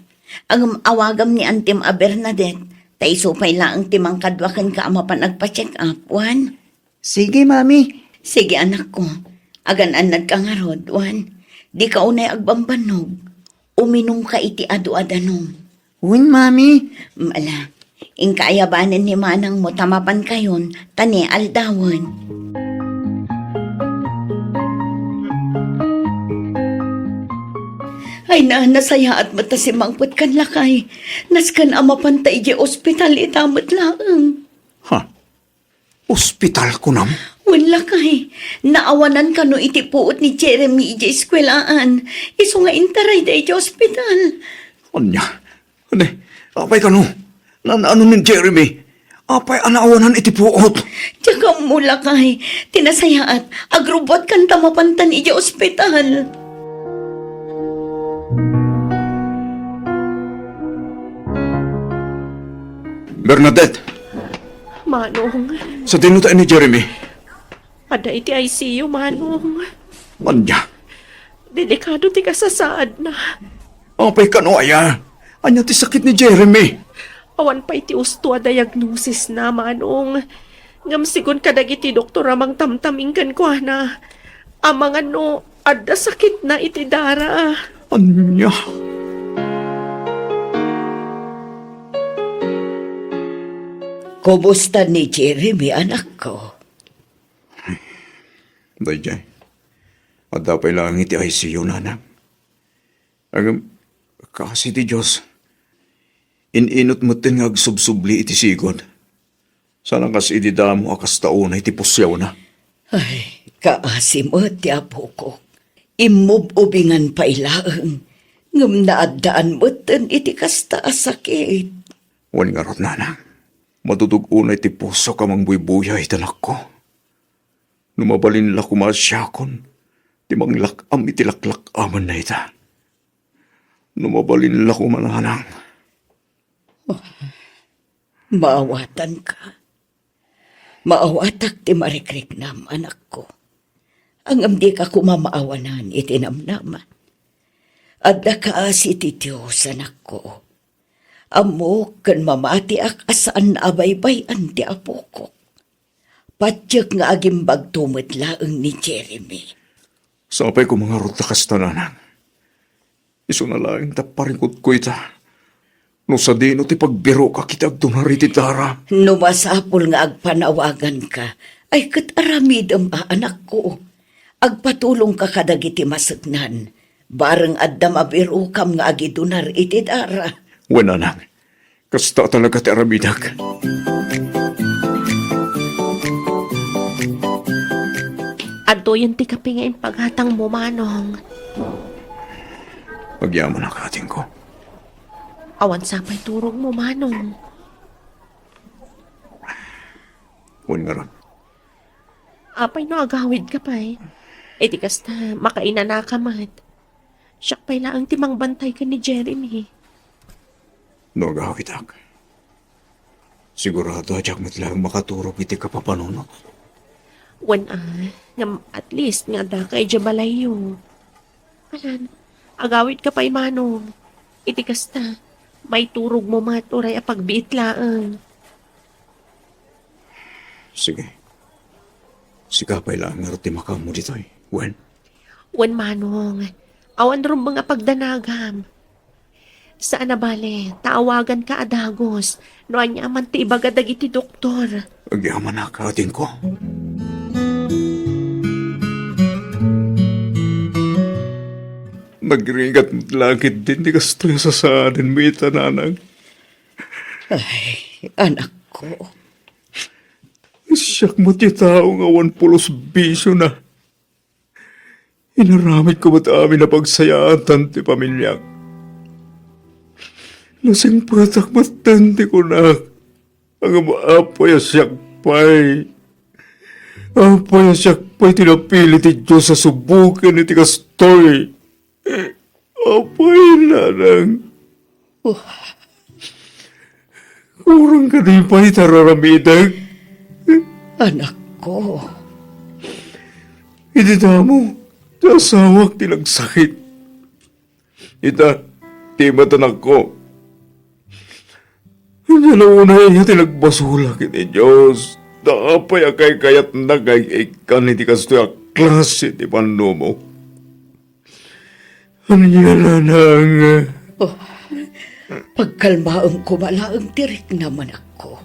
Ngem awagam ni antim a Bernadette, ta isu pay laeng ti mangkadua kenka a mapan agpa-check-up, wen? Sige, Mami. Sige, anakko. Agan-annadka ngarud, wen? Dika unay agbambannog. Uminumka iti adu a danum. Wen, Mami. Ala, inka ayabanen ni manangmo ta mapankayon, ta ni aldawen. Ay na, nasayaat met ta simmangpetkan, lakay. Nasken a mapanta idiay ospital ita met laeng. Ha? Ospital, kunam? Wen, lakay. Naawanan kano iti puot ni Jeremy idiay eskuelaan. Isu nga intarayda idiay ospital. Ania? Adi, apay kano? Naan-ano ni Jeremy? Apay a naawanan iti puot? Diak ammo, lakay. Ti nasayaat, agrubbuatkan ta mapantan idiay ospital. Bernadette! Manong. Sadino ta ni Jeremy? Adda iti I C U, Manong. Ania? Delikado ti kasasaadna. Apay kano aya? Ania ti sakit ni Jeremy? Awan pay ti usto a diagnosisna, Manong. Ngem sigun kadagiti doktor a mangtamtaming kenkuana, amangan no adda sakitna iti dara. Ania? Kumusta ni Jeremy, anakko? Daydiay, adda pay laeng iti I C U, nanang. Ngem, kaasi ti Dios, in-inut metten nga agsubsubli iti sigud. Saan a kas idi damo a kasta unay ti pusiawna. Ay, kaasi met ti apokok. Immub-ubingan pay laeng, ngem naaddaan metten iti kasta a sakit. Wen ngarud, nanang, madudog unay ti pusok a mangbuybuya iti anakko. No mabalin la koma a siakon ti manglak-am iti laklak-amanna ita. No mabalin la koma, nanang. Maawatanka. Maawatak ti marikriknam, anakko. Ngem dika koma maawanan iti namnama. Adda kaasi ti Dios, anakko. Ammok ken mamatiak a saan a baybay-an ti apokok. Patiek nga agimbagto met laeng ni Jeremy. Sapay koma ngarud ta kasta, nanang. Isuna laeng ta parikutko ita. No sadino ti pagbirokak iti agdunar iti dara. No masapul nga agpanawaganka, ay ket aramidem a, anakko. Agpatulongka kadagiti maseknan. Bareng adda mabirokam nga agidunar iti dara. Wen, nanang. Kasta talaga ti aramidek. Adtoyen ti kape nga impagatangmo, Manong. Agyamanak, adingko. Awan sapay turogmo, Manong. Wen ngarud. Apay no agawidka pay? Iti kasta, makainanaka met. Siak pay laeng ti mangbantay ken ni Jeremy. No agawidak, sigurado a diak met laeng makaturog iti kapapanunot. Wen a, ngem at least nga addaka idiay balayyo. Alan, agawidka pay, Manong. Iti kasta, maiturogmo met uray a pagbiit laeng. Sige. Sika pay laeng ngarud ti makaammo ditoy, wen? Wen, Manong. Awan rumbeng a pagdanagam. Saan a bale, ta awaganka a dagus no ania man ti ibaga dagiti doktor. Agyamanak, adingko. Nagrigat met la ketdin ti kastoy a sasaadenmo ita, nanang. Ay, anakko. Siak met ti tao nga awan pulos bisiona. Inaramidko met amin a pagsayaatan ti pamiliak. Nasingpetak metten ti kunak. Ngem apay a siak pay? Apay a siak pay ti napili ti Dios a suboken iti kastoy? Apay, nanang? Oh. Kurang kadi pay ti ar-aramidek? Anakko. Idi damo, ti asawak ti nagsakit. Ita, ti met anakko. Ania la unay ti nagbasolak iti Dios, ta apay a kaykayatna nga ikkan iti kastoy a klase ti pannubo? Ania, nanang? Oh, pagkalmaem koma laeng ti riknam, anakko.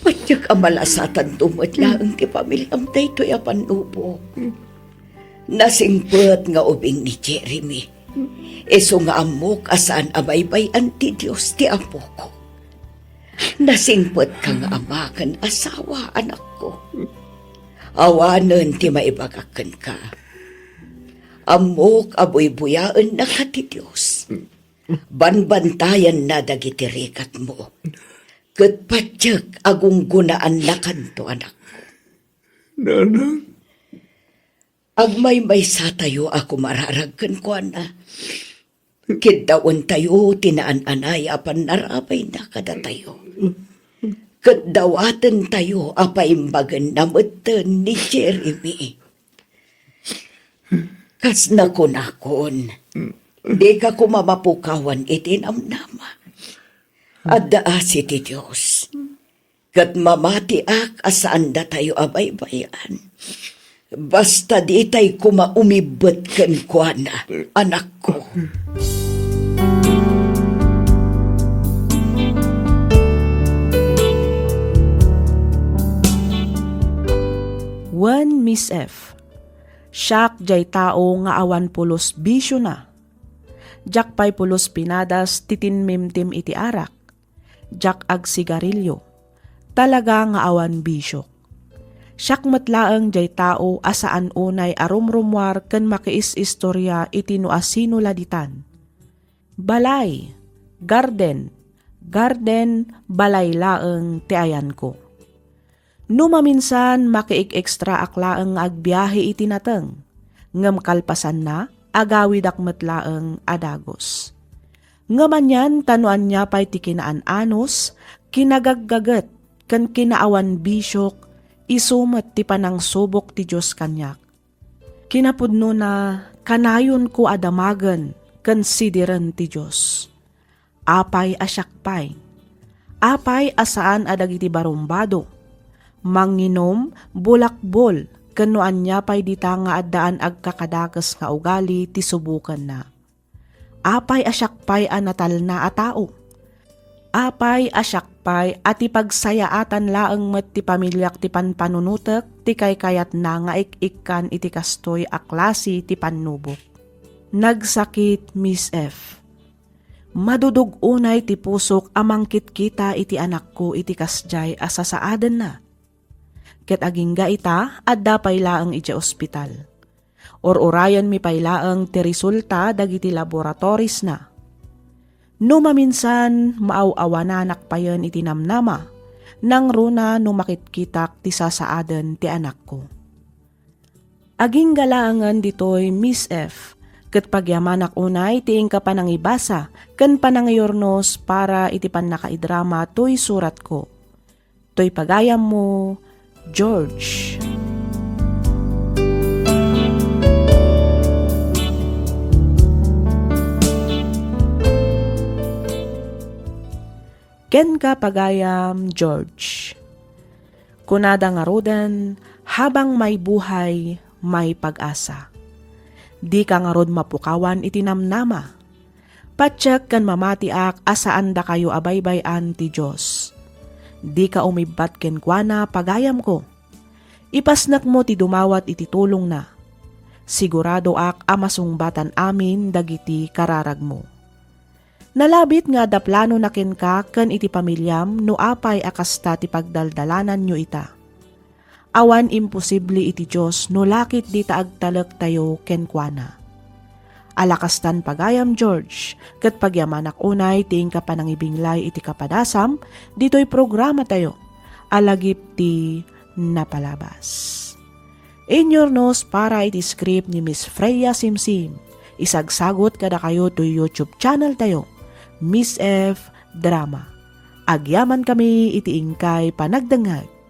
Patiek a malasatanto met laeng ti pamiliam daytoy a pannubo. Nasingpet nga ubing ni Jeremy. Isu nga ammok a saan a baybay-an ti Dios ti apoko. Nasingpetka nga ama ken asawa, anakko. Awanen ti maibagak kenka. Ammok a buybuyaennaka ti Dios. Banbantayanna dagiti rikatmo. Ket patiek a gunggunaannakanto, anakko. Nanang? Agmaymaysatayo a kumararag kenkuana. Kiddawentayo ti naan-anay a pannarabayna kadatayo. Ket dawatentayo a paimbagenna metten ni Jeremy. Kas nakunakon, dika koma mapukawan iti namnama. Adda asi ti Dios. Ket mamatiak a saandatayo a baybay-an. Basta ditay koma umibbet kenkuana, anakko. Wen, Miss F, siak jay tao nga awan pulos bisiona. Diak pay pulos pinadas ti tinmimtim iti arak. Diak agsigarilio. Talaga nga awan bisiok. Siak met laeng jay tao a saan unay a rumrumuar ken makiis-istoria iti no asino la ditan. Balay, garden, garden, balay laeng ti ayanko. No maminsan, makiig-extraak laeng nga agbiahe iti nateng, ngem kalpasanna, agawidak met laeng a dagus. Ngem anian ta no ania pay ti kinaan-anus, kinagaggaget, ken kinaawan bisiok, isu met ti panangsubok ti Dios kaniak. Kinapudnona, kanayonko a damagen ken sidiren ti Dios. Apay a siak pay? Apay a saan a dagiti barumbado, manginum, bulakbol, ken no ania pay dita nga addaan agkakadakes nga ugali ti subokenna? Apay a siak pay a natalna a tao? Apay a siak pay a ti pagsayaatan laeng met ti pamiliak ti panpanunotek ti kaykayatna nga ik-ikkan iti kastoy a klase ti pannubok? Nagsakit, Miss F. Madudog unay ti pusok a mangkitkita iti anakko iti kasdiay a sasaadenna. Ket agingga ita, adda pay laeng idiay ospital. Ur-urayenmi pay laeng ti resulta dagiti laboratories-na. No maminsan, maaw-awananak payen iti namnama, nangruna no makitkitak ti sasaaden ti anakko. Agingga laengen ditoy, Miss F, ket pagyamanak unay ti inka panangibasa ken panangiyurnos para iti pannakaidrama toy suratko. Toy pagayammo, George. Kenka, pagayam George. Kunada ngaruden, habang may buhay, may pag-asa. Dika ngarud mapukawan iti namnama. Patiek ken mamatiak a saandakayo a baybay-an ti Dios. Dika umibbat kenkuana, pagayamko. Ipasnekmo ti dumawat iti tulongna. Siguradoak a masungbatan amin dagiti kararagmo. Nalabit nga adda planona kenka ken iti pamiliam no apay a kasta ti pagdaldalananyo ita. Awan imposible iti Dios no la ketdi ta agtalektayo kenkuana. Ala kastan, pagayam George, ket pagyamanak unay ti inka panangibinglay iti kapadasam ditoy programatayo a Lagip ti Napalabas. Inyurnos para iti script ni Miss Freya Simsim. Isagsagut kadakayo toy YouTube channel tayo, Miss F Drama. Agyamankami iti inkay panagdengngeg.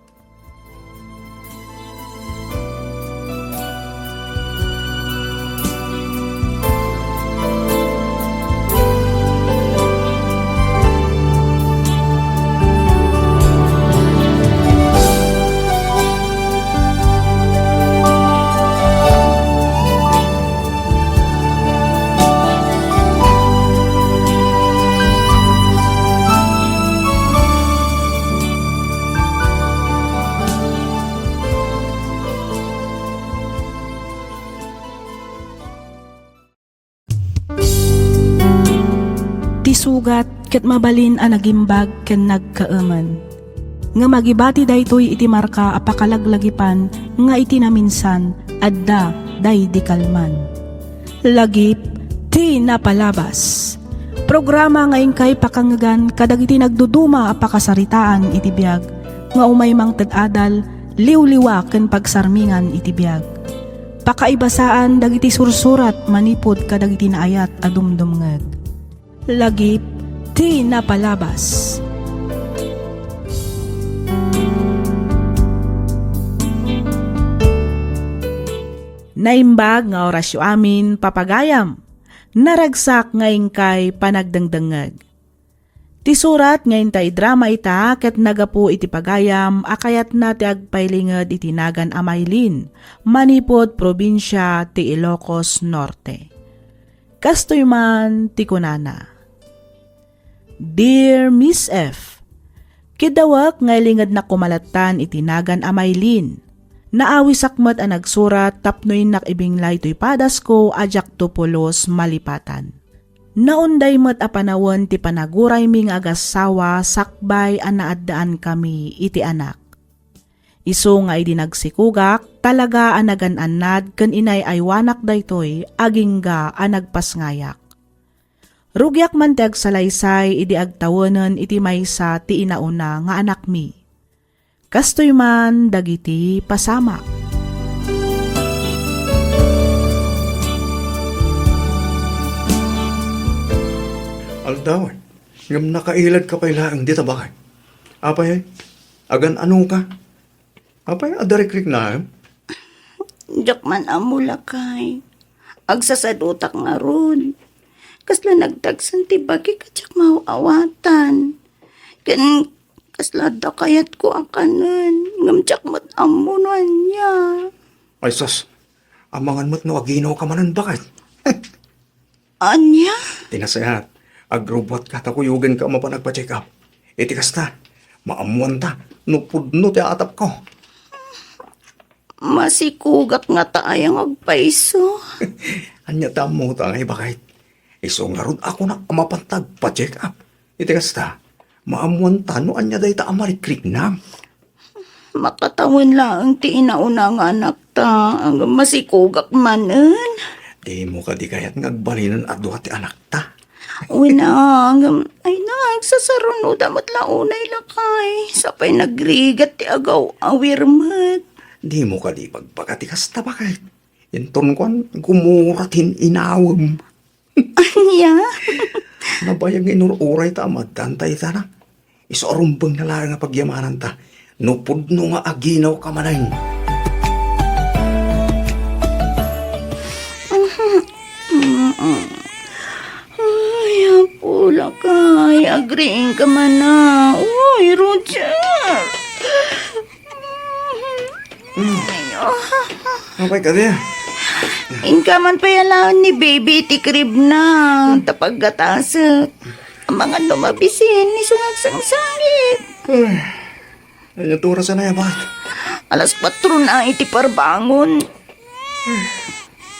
Ti sugat ket mabalin a nagimbag ken nagkaemen. Ngem agibati daytoy iti marka a pakalaglagipan nga iti naminsan, adda daydi kalman. Lagip ti napalabas. Programa nga inkay pakangngegan kadagiti nagduduma a pakasaritaan iti biag nga umay mangted adal, liwliwa ken pagsarmingan iti biag. Pakaibasaan dagiti sursurat manipud kadagiti naayat a dumdumngeg. Lagip ti napalabas. Naimbag nga orasyo amin, papagayam. Naragsak nga inkay panagdengdengngeg. Ti surat nga inta idrama ita ket naggapu iti pagayam a kayatna ti agpailinged iti nagan a Maylin manipud probinsia ti Ilocos Norte. Kastoy man ti kunana, "Dear Miss F, kiddawek nga ilingednak koma lattan iti nagan a Maylin. Naawisak met a nagsurat tapno innak ibinglay toy padasko a diakto pulos malipatan. Naunday met a panawen ti panaguraymi nga agassawa sakbay a naaddaankami iti anak. Isu nga idi nagsikugak, talaga a nagan-annad ken inay-aywanak daytoy agingga a nagpasngayak. Rugiak man ti agsalaysay idi agtawenen iti maysa ti inauna nga anakmi. Kastoy man dagiti pasamak." Aldaw, ngem nakailadka pay laeng dita, baket. Apay, agan-anoka? Apay, adda rikriknaem? Diak man ammo, lakay. Agsasadutak ngarud. Kasla nagdagsen ti bagik a diak maaw-awatan. Ken kasla adda kayatko a kanen, ngem diak met ammo no ania. Ay sus, amangan met no aginawka manen, baket. Ania? Ti nasayaat, agrubbuatka ta kuyogenka a mapan agpa-check up. Iti kasta, maammuanta no pudno ti atapko. Masikugak ngata aya nga agpayso? Ania ti ammota, ngay, baket? Isu ngarud a kunak a mapanta agpa-check up. Iti kasta, maammuanta no ania dayta a marikriknam. Makatawen laeng ti inauna nga anakta, ngem masikugak manen. Dimo kadi kayat nga agbalinen a dua ti anakta? Wen a, ngem, ay na, agsasarunoda met la unay, lakay. Sapay nagrigat ti agaw-awir met. Dimo kadi ibagbaga ti kasta, baket? Inton kuan, gumura ti inawem. Ania? Nabayag nga inur-uray ta a maddaan ta ita na. Isu a rumbeng na laeng a pagyamananta no pudno nga aginawka manen. Ay, apo, lakay, agriingka man a. Uy, Roger! Apay kadi? Inka man pay alaen ni baby iti crib na, ta paggatasek. Amangan no mabisin, isu nga agsangsangit. Ay, ania ti oras a nayabat? Alas kuatro na iti parbangon.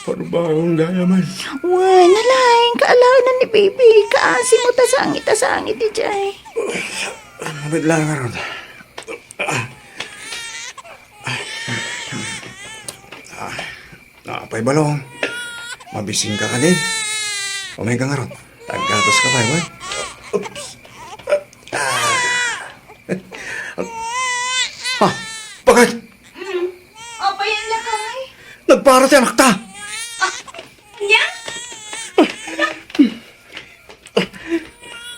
Parbangon gayam. Wen, nalaing kaalaenan ni baby. Kaasi mo ta sangit a sangit idiay. Mabit lang ngarud. Ah, apay balong. Mabisinka kadi? Umayka ngarud. Taggatos ka pay, wen. Oops. Ah. Ha? Baket? Apay, lakay? Nagpara ti anakta. Ania?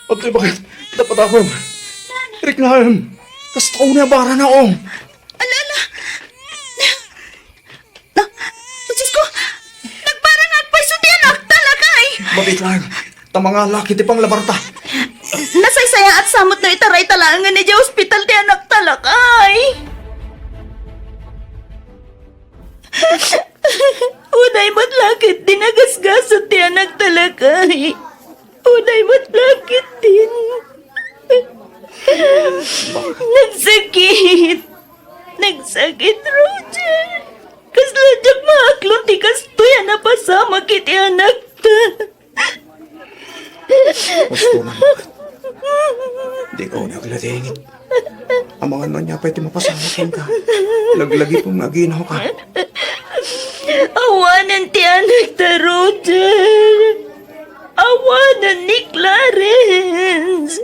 Atoy, baket? Dapat ako. Laeng, kasta unay a barana, o. Ala, ala. Na, Diyos ko, nagbarangag pay isu ti anakta, lakay. Mabit laeng, ta mangalak iti panglabarta. Nasaysayaat sa met no itarayta laengen idiay ospital ti anakta, lakay. Unay met la ket ti nagasgasat ti anakta, lakay. Unay met la ket din. Nagsakit. Nagsakit, Roger. Kasla diak maaklon ti kastoy a napasamak iti anakta. Husto man, baket. Dika unay agladingit. Amangan no ania pay ti mapasamak kenka. Laglagipem nga aginaw ka. Awanen ti anakta, Roger. Awanen ni Clarence.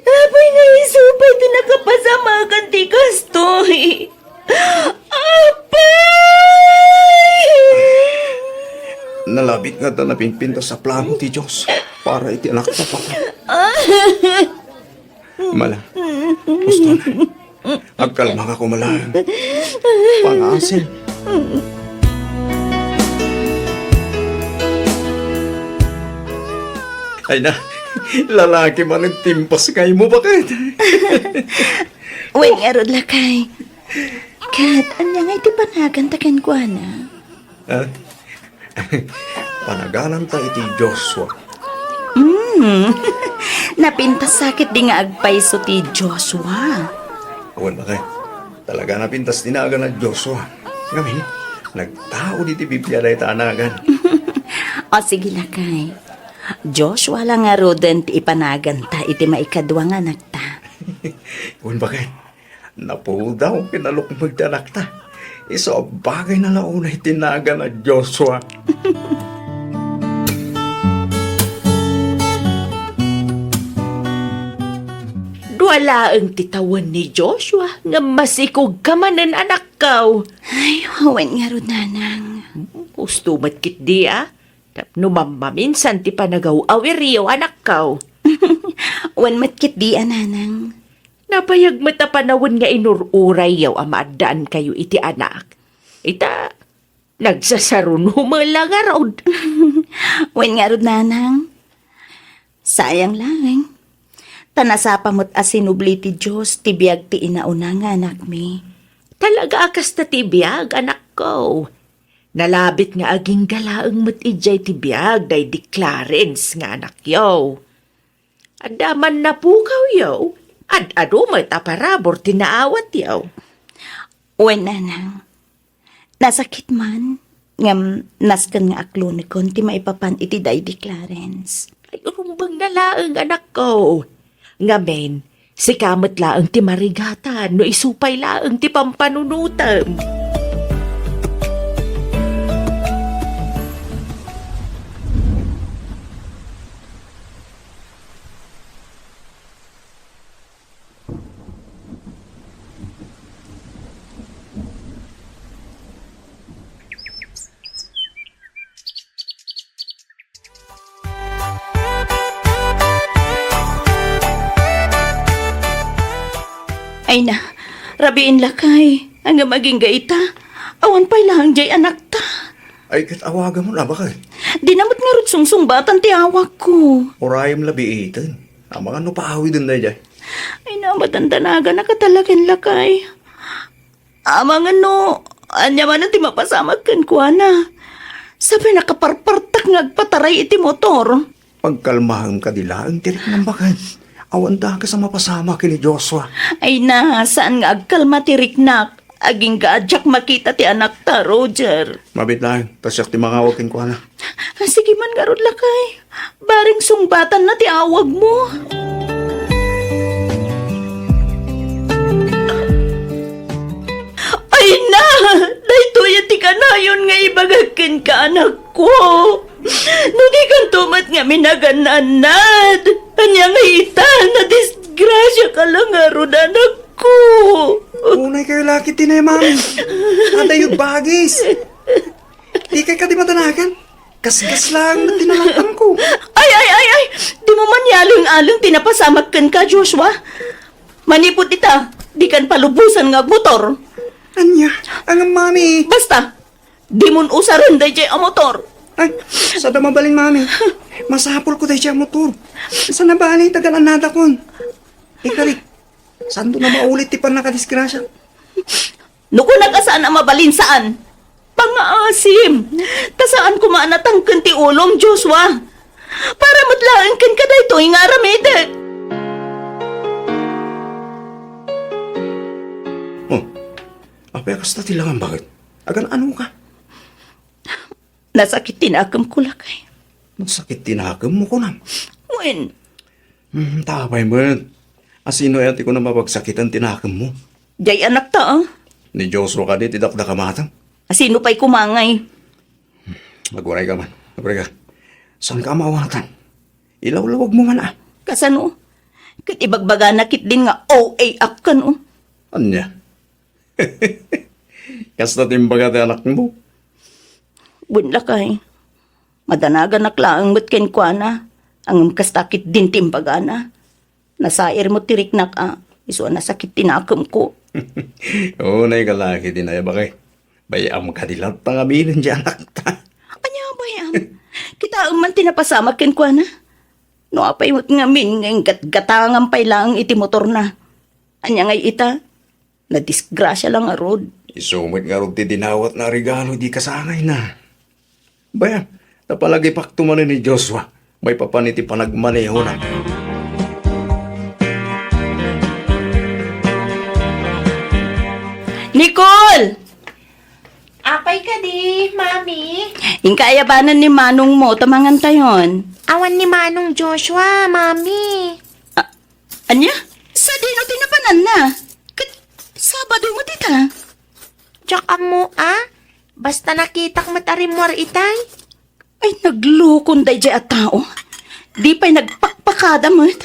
Apay nga isu pay ti nakapasamakan ti kastoy. Apay! Nalabit nga adda napinpintas a plano ti Dios para iti anakta, baket. Mala, husto na. Agkalmaka koma laeng. Pangasim. Ay na, lalaki man ti impas nga imo, baket. Wen ngarud, lakay. Ket ania ngay ti panaganta kenkuana? Ah? Panagananta iti Joshua. Hmm. Napintas sa ketdi nga agpayso ti Joshua. Awan, baket. Talaga napintas ti nagan a Joshua. Ngamin, nagtaud iti Biblia dayta a nagan. O, sige, lakay. Joshua la ngaruden ti ipanaganta iti maikadua nga anakta. Wen, baket. Napudaw ken nalukmeg ti anakta. Isu a bagayna la unay ti nagan a Joshua. Dua laeng ti tawen ni Joshua ngem masikogka manen, anakko. Ay, wen ngarud, nanang. Husto met ketdi a. Tapno mammaminsan ti panagaw-awiryo, anakko. Wen met ketdi a, nanang. Nabayag met a panawen nga inur-urayyo a maaddaankayo iti anak. Ita, nagsasaruno met la ngarud. Wen ngarud, nanang. Sayang laeng. Ta nasapa met a sinubli ti Dios ti biag ti inauna nga anakmi. Talaga a kasta ti biag, anakko. Nalabit nga agingga laeng met idiay ti biag daydi Clarence nga anakyo. Adda man napukawyo, ad-adu met a parabur ti naawatyo. Wen, nanang. Nasakit man, ngem nasken nga aklonekon ti maipapan iti daydi Clarence. Ay, rumbeng na laeng, anakko. Ngamin, sika met laeng ti marigatan no isu pay laeng ti pampanunotem. Ay na, rabiin lakay. Ngem agingga ita, awan pay laeng diay anakta. Ay, ket awagamon a, baket. Dina met ngarud sungsungbatan ti awagko. Urayem la biiten. Amangan no paawiden daydiay. Ay, namatandanagan a katalagan lakay. Amangan no, ania manen ti mapasamak kenkuana. Sapay nakaparpartak nga agpataray iti motor. Pagkalmaem kadi laeng ti riknam, baket. Awan dakes a mapasamak ken ni Joshua. Ay na, saan nga agkalma ti riknak. Agingga a diak makita ti anakta, Roger. Mabit laeng, ta siak ti mangawag kenkuana. Ah, sige man ngarud lakay. Bareng sungbatanna ti awagmo. Ay na! Daytoy ti kanayon nga ibagak kenka, anakko. No dikanto met ngamin agan-annad, ania nga ita, nadisgrasiaka la ngarud, anakko. Unay kayo la ketdi, Mami. Adda yod bagis. Dikay kadi madanagan. Kaskas laeng met ti nalak-amko. Ay, ay, ay, ay! Dimo man yaleng-aleng ti napasamak kenka, Joshua. Manipud ita, dikan palubosan nga agmotor. Ania? Ngem, Mami. Basta, dimon usaren dayjay a motor. Ay, sada mabalin, Mami. Masapulko dayjay a motor. Saan a bale, tagal-annadakon. Ikarik, saanto a maulit ti pannakadisgrasia? No kunak a saan a mabalin, saan. Pangaasim. Ta saan koma a natangken ti ulom, Joshua. Para met laeng kenka daytoy nga aramidek. Oh, apay a kasta ti langam, baket? Agan-anoka? Nasakit ti nakemko, lakay. Nasakit ti nakemmo, kunam? Wen. Hmm, ta apay met? Asino aya ti kunam a pagsakitan ti nakemmo? Jay anakta, a. Ni Joshua kadi ti dakdakamatam? Asino pay koma ngay? Aguray ka man. Aguray ka. Saanka a maawatan? Ilawlawag mo man, a. Kasano? Ket ibagbagana ketdin nga O A ak kano. Ania? Kasta ti imbaga ti anakmo? Wen, lakay. Madanaganak laeng met kenkuana, ngem kasta ketdin ti imbagana. Nasair met ti riknak a, isu a nasakit ti nakemko. Unay ka laki ti naibagak. Bay-am kadi latta nga bilin ti anakta. Ania, bay-am? Kitaem man ti napasamak kenkuana. No apay met ngamin nga inggatgatangan pay laeng iti motorna. Ania ngay ita? Nadisgrasia la ngarud. Isu met ngarud ti dinawatna a regalo idi kasangayna. Bay-am, ta palagipakto manen ni Joshua, maipapan iti panagmanehona. Nicole! Apay kadi, Mami? Inka ayabanan ni manongmo ta mangantayon. Awan ni Manong Joshua, Mami. A-, ania? Sadino ti napananna? Ket Sabado met ita. Diak ammo, a. Basta nakitak met a rimmuar itay. Ay, naglukon dayjay a tao. Di pay nagpakpakada met.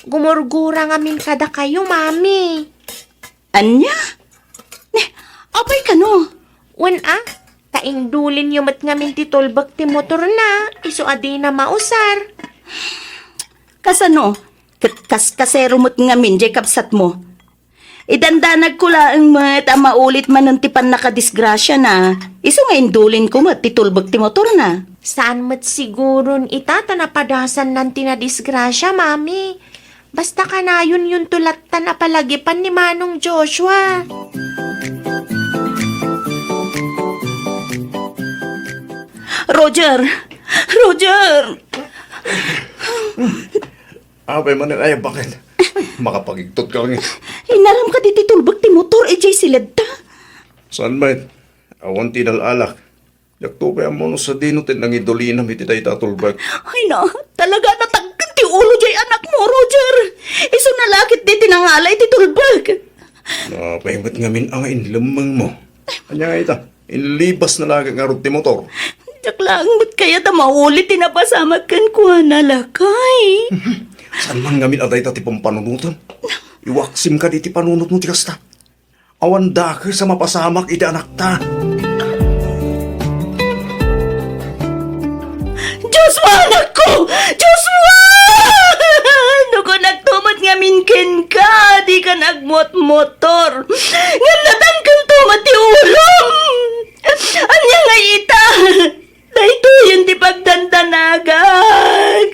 Gumurgura ngamin kadakayo, Mami. Ania? Ne, apay kano? Wen a, ta indulinyo met ngamin ti tulbek ti motorna, isu a dina mausar. Kasano? Ket kaskasero met ngamin jay kabsatmo. Idandanagko laeng met a maulit manen ti pannakadisgrasiana, isu nga indulinko met ti tulbek ti motorna. Saan met siguron ita ta napadasannan ti nadisgrasia, Mami. Basta kanayonyonto lattan a palagipan ni Manong Joshua. Roger! Roger! Apay manen aya, baket? Makapagigtot ka ngem. Inaram kadi ti tulbek ti motor, idiay siledta. Saan met? Awan ti inal-alak. Diakto pay ammo no sadino ti nangidulinam iti dayta a tulbek. Ay na, talaga natangken ti ulo jay anakmo, Roger. Isuna la ketdi ti nangala iti tulbek. Napay met ngamin a nga inlemmengmo. Ania nga ita? Inlibasna la ngarud ti motor. Diak laeng met kayat a maulit ti napasamak kenkuana, lakay. Saan man ngamin a dayta ti pampanunotem? Iwaksim kadi ti panunotmo ti kasta. Awan dakes a mapasamak iti anakta. Joshua, anakko! Joshua! No kunakto met ngamin kenka, dikan agmotmotor. Ngem natangkento met ti ulom. Ania ngay ita? Daytoyen ti pagdandanagak.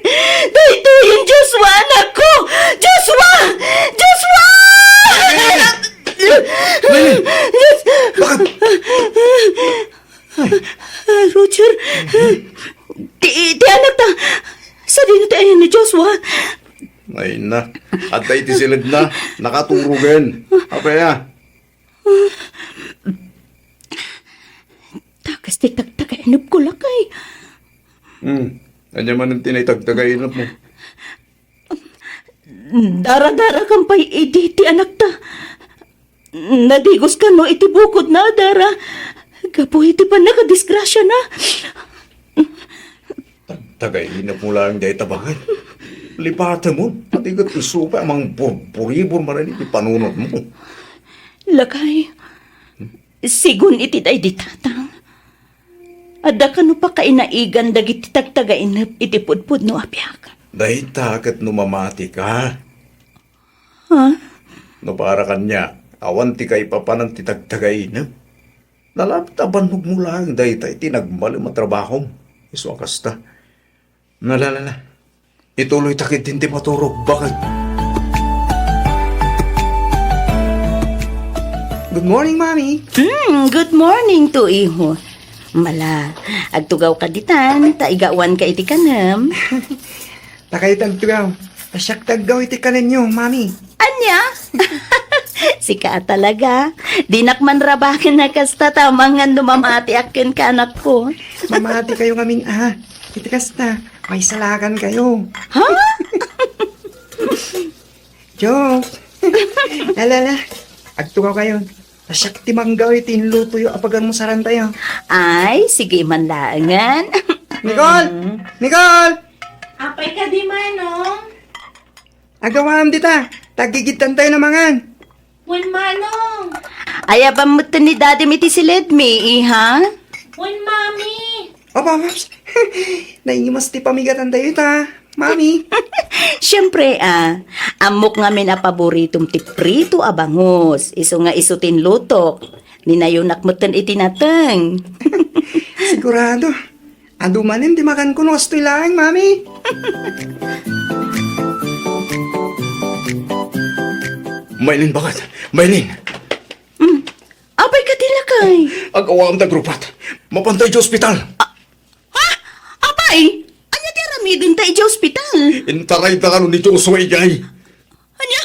Daytoyen, Joshua, anakko. Joshua! Joshua! Nay! Nay! Bakit? Ah, Roger, ti, ti anakta, sadino ti ayan ni Joshua? Ay na, adda iti siledna, nakaturogen. Apay a? Takas ti tagtagainepko, lakay. Hmm, ania manen ti naitagtagainepmo? Daradarakan pay idi ti anakta. Nadigos kano iti bukodna, Dara. Gapu iti pannakadisgrasiana. Tagtagainepmo laeng dayta, baket. Lipatemon, pati ket isu pay a mangburburibor manen iti panunotmo. Lakay, sigun iti daydi tatang, adda kano pakainaigan dagiti tagtagainep iti pudpudno a biag. Dayta ket no mamatika. Ha? No para kaniak, awan ti kaipapanan ti tagtagainep. Nalapit a bannogmo laeng dayta iti nagmalem a trabahom. Isu a kasta. Nalalala. Ituloyta ketdin ti maturog, baket. Good morning, Mami. Hmm, good morning to, iho. Mala, agtugawka ditan, ta igawanka iti kanem. Ta kayo ti agtugaw. Ta siak ti aggaw iti kanenyo, Mami. Ania? Sika a talaga. Dinak manrabaken a kasta ta amangan no mamatiak kenka, anakko. Mamati kayo ngamin, ah. Iti kasta, maisalakan kayo. Ha? Joke. Lala, agtugaw kayo. Ta siak ti manggaw iti inlutoyo a pagalmusarantayo. Ay, sige man laengen. Nicole! Mm. Nicole! Apay kadi, Manong? Agawam dita. Tagigidtantayo a mangan. Wen, Manong. Ayaban metten ni Daddy iti siledmi, iha? Wen, Mami. Aba, Maps. Naingimas ti pamigatantayo ita, Mami. Siempre, ah. Ammok ngamin a paboritom ti prito a bangus. Isu nga isu ti inlutok. Ninayonak metten iti nateng. Sigurado. Adu manen ti makanko no kastoy laeng, Mami. Maylin, baket. Maylin. Mm. Apay kadi, lakay? Agawam ta grupat. Mapantay iti ospital. Ah, ha? Apay? Ania ti aramidenta iti ospital? Intarayda kano ni Joshua idiay. Ania?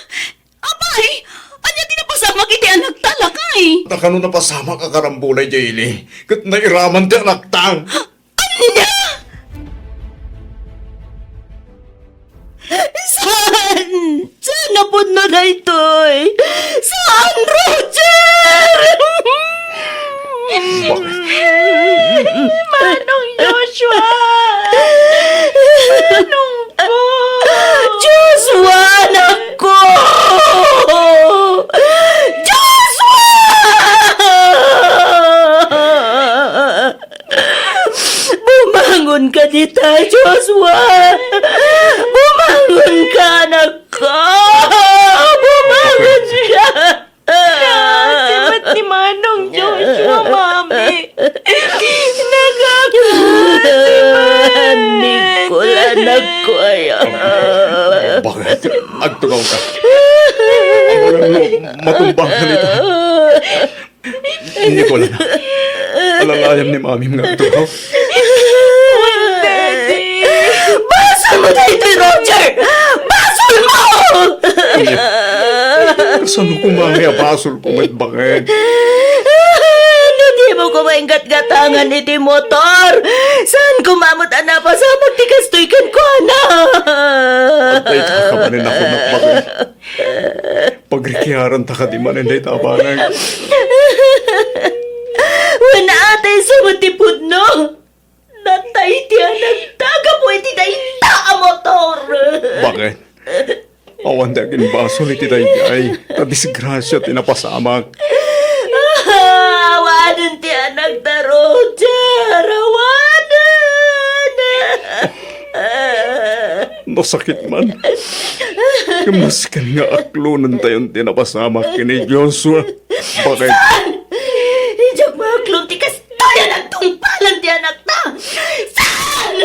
Apay? Ania ti napasamak iti anakta, lakay? Ta kano napasamak a karambola idiay ili, ket nairaman ti anakta. Ania? Saan? Saan a pudno daytoy? Saan, Roger? Manong Joshua! Manong ko! Joshua, anak ko! Joshua! Bumangon ka dita, Joshua! Bumangon ka, anak ko! Bumangon ka! Naasimet ni Manong Joshua, Mami. Nagakaasimet. Nicole, anak ko, ay. Bakit? Agtugaw ka. Amangan no matumbangan ita. Nicole, anak. Alalayam ni Mami nga agtugaw. Wen, Daddy. Basol mo daytoy, Roger! Basol mo! Ania? Kasano koma nga basolko met, baket? No dimo koma inggatgatangan iti motor, saan koma met a napasamak ti kastoy kenkuana? Agdayta ka manen a kunak, baket. Pagrikiaranta kadi manen dayta a banag. Wen, ata isu met ti pudno. Natay ti anakta gapu iti dayta a motor. Baket? Awan ti agimbasol iti daydiay. Ta disgrasia ti napasamak. Ah, awanen ti anakta, Roger. Awanen. Nasakit man. Ngem nasken nga aklonentayon ti napasamak ken ni Joshua. Baket? Saan? Diak maaklon ti kastoy a nagtungpalan ti anakta. Saan?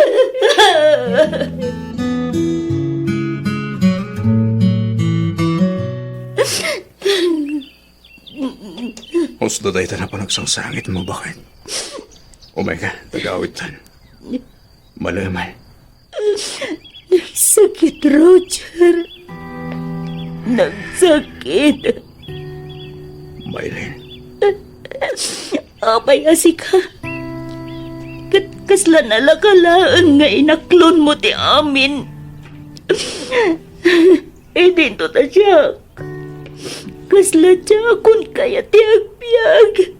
Husto dayta a panagsangsangitmo, baket. Umayka, ta agawidtan. Maleman. Nagsakit, Roger. Nagsakit. Maylin. Apay a sika? Ket kasla nalaka laeng nga inaklonmo ti amin. Idinto ta siak. Kasla diakon kayat ti agbiag.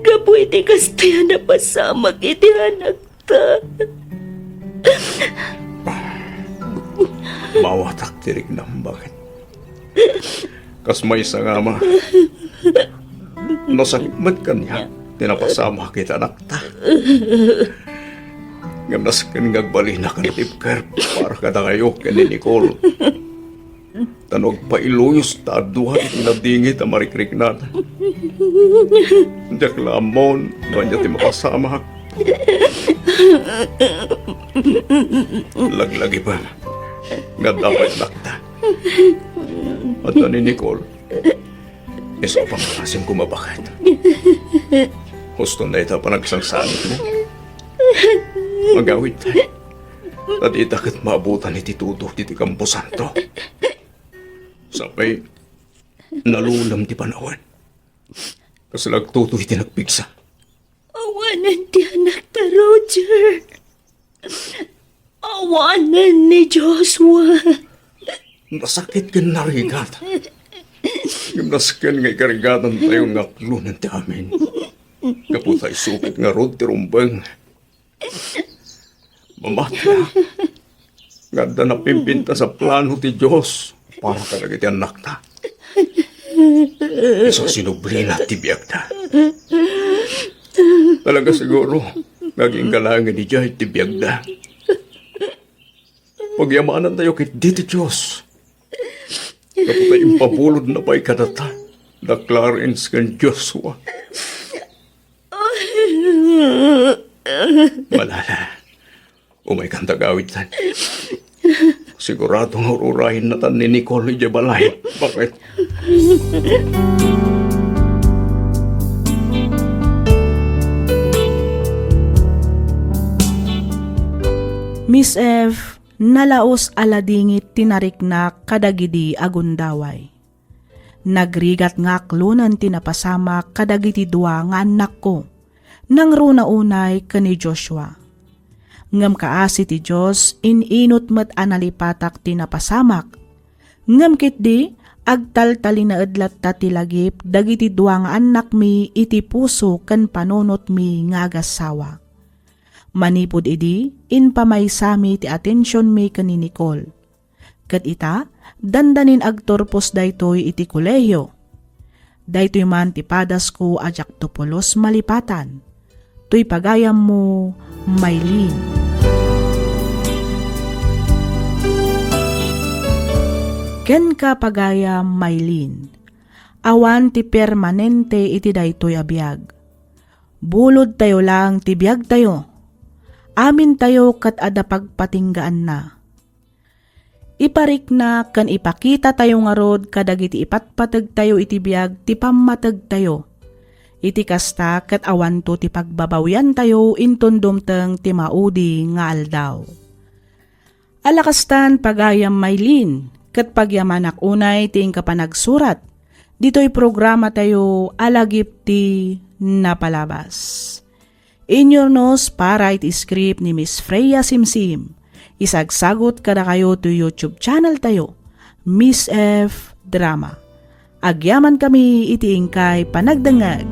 Gapu iti kastoy a napasamak iti anakta. Maawatak ti riknam, baket. Kas maysa nga ama, nasakit met kaniak ti napasamak iti anakta. Ngem nasken nga agbalinak a natibker para kadakayo ken ni Nicole. Ta no agpailuyos ta adua iti nadingit a marikriknada, diak la ammon no ania ti mapasamak. Laglagipem nga adda pay anakta. Adda ni Nicole. Isu a pangngaasim koma baket. Husto dayta a panagsangsanit mo. Agawidta. Ta dita ket maabutan iti tudo ditoy kamposanto. Sapay, nalulem ti panawen. Kasla agtutoy ti nagpigsa. Awanen ti anakta, Roger. Awanen ni Joshua. Nasakit ken narigat. Ngem nasken nga ikarigatantayo nga aklonen ti amin. Gapu ta isu ket ngarud ti rumbeng. Mamati a nga adda napimpintas a plano ti Dios para kadagiti annakta. Isu a sinublina ti biagda. Talaga siguro nga agingga laengen idiay ti biagda. Pagyamanantayo ketdi ti Dios. Gapu ta impabulodna pay kadata da Clarence ken Joshua. Malala, umaykan ta agawidtan. Sigurado nga ururayenna tan ni Nicole idiay balay. Bakit? Miss F, nalaus a ladingit ti nariknak kadagidi a gundaway. Nagrigat nga aklonen ti napasamak kadagiti dua nga annakko, nangruna unay ken ni Joshua. Ngem kaasi ti Dios, in-inut met a nalipatak ti napasamak. Ngem ketdi, agtaltalinaed latta ti lagip dagiti dua nga annakmi iti puso ken panunotmi nga agassawa. Manipud idi, impamaysami ti atensionmi ken ni Nicole. Ket ita, dandanin agturpos daytoy iti kolehio. Daytoy man ti padasko a diakto pulos malipatan. Toy pagayammo, Maylin. Kenka, pagayam Maylin, awan ti permanente iti daytoy a biag. Bulodtayo laeng ti biagtayo. Amintayo ket adda pagpatinggaanna. Iparikna ken ipakitatayo ngarud kadagiti ipatpategtayo iti biag ti pammategtayo. Iti kasta, ket awanto ti pagbabawiantayo inton dumteng ti maudi nga aldaw. Ala kastan, pagayam Maylin, ket pagyamanak unay ti inka panagsurat ditoy programatayo a Lagip ti Napalabas. Inyurnos para iti script ni Miss Freya Simsim. Isagsagut kadakayo ti YouTube channel tayo, Miss F Drama. Agyaman kami iti inkay panagdengngeg.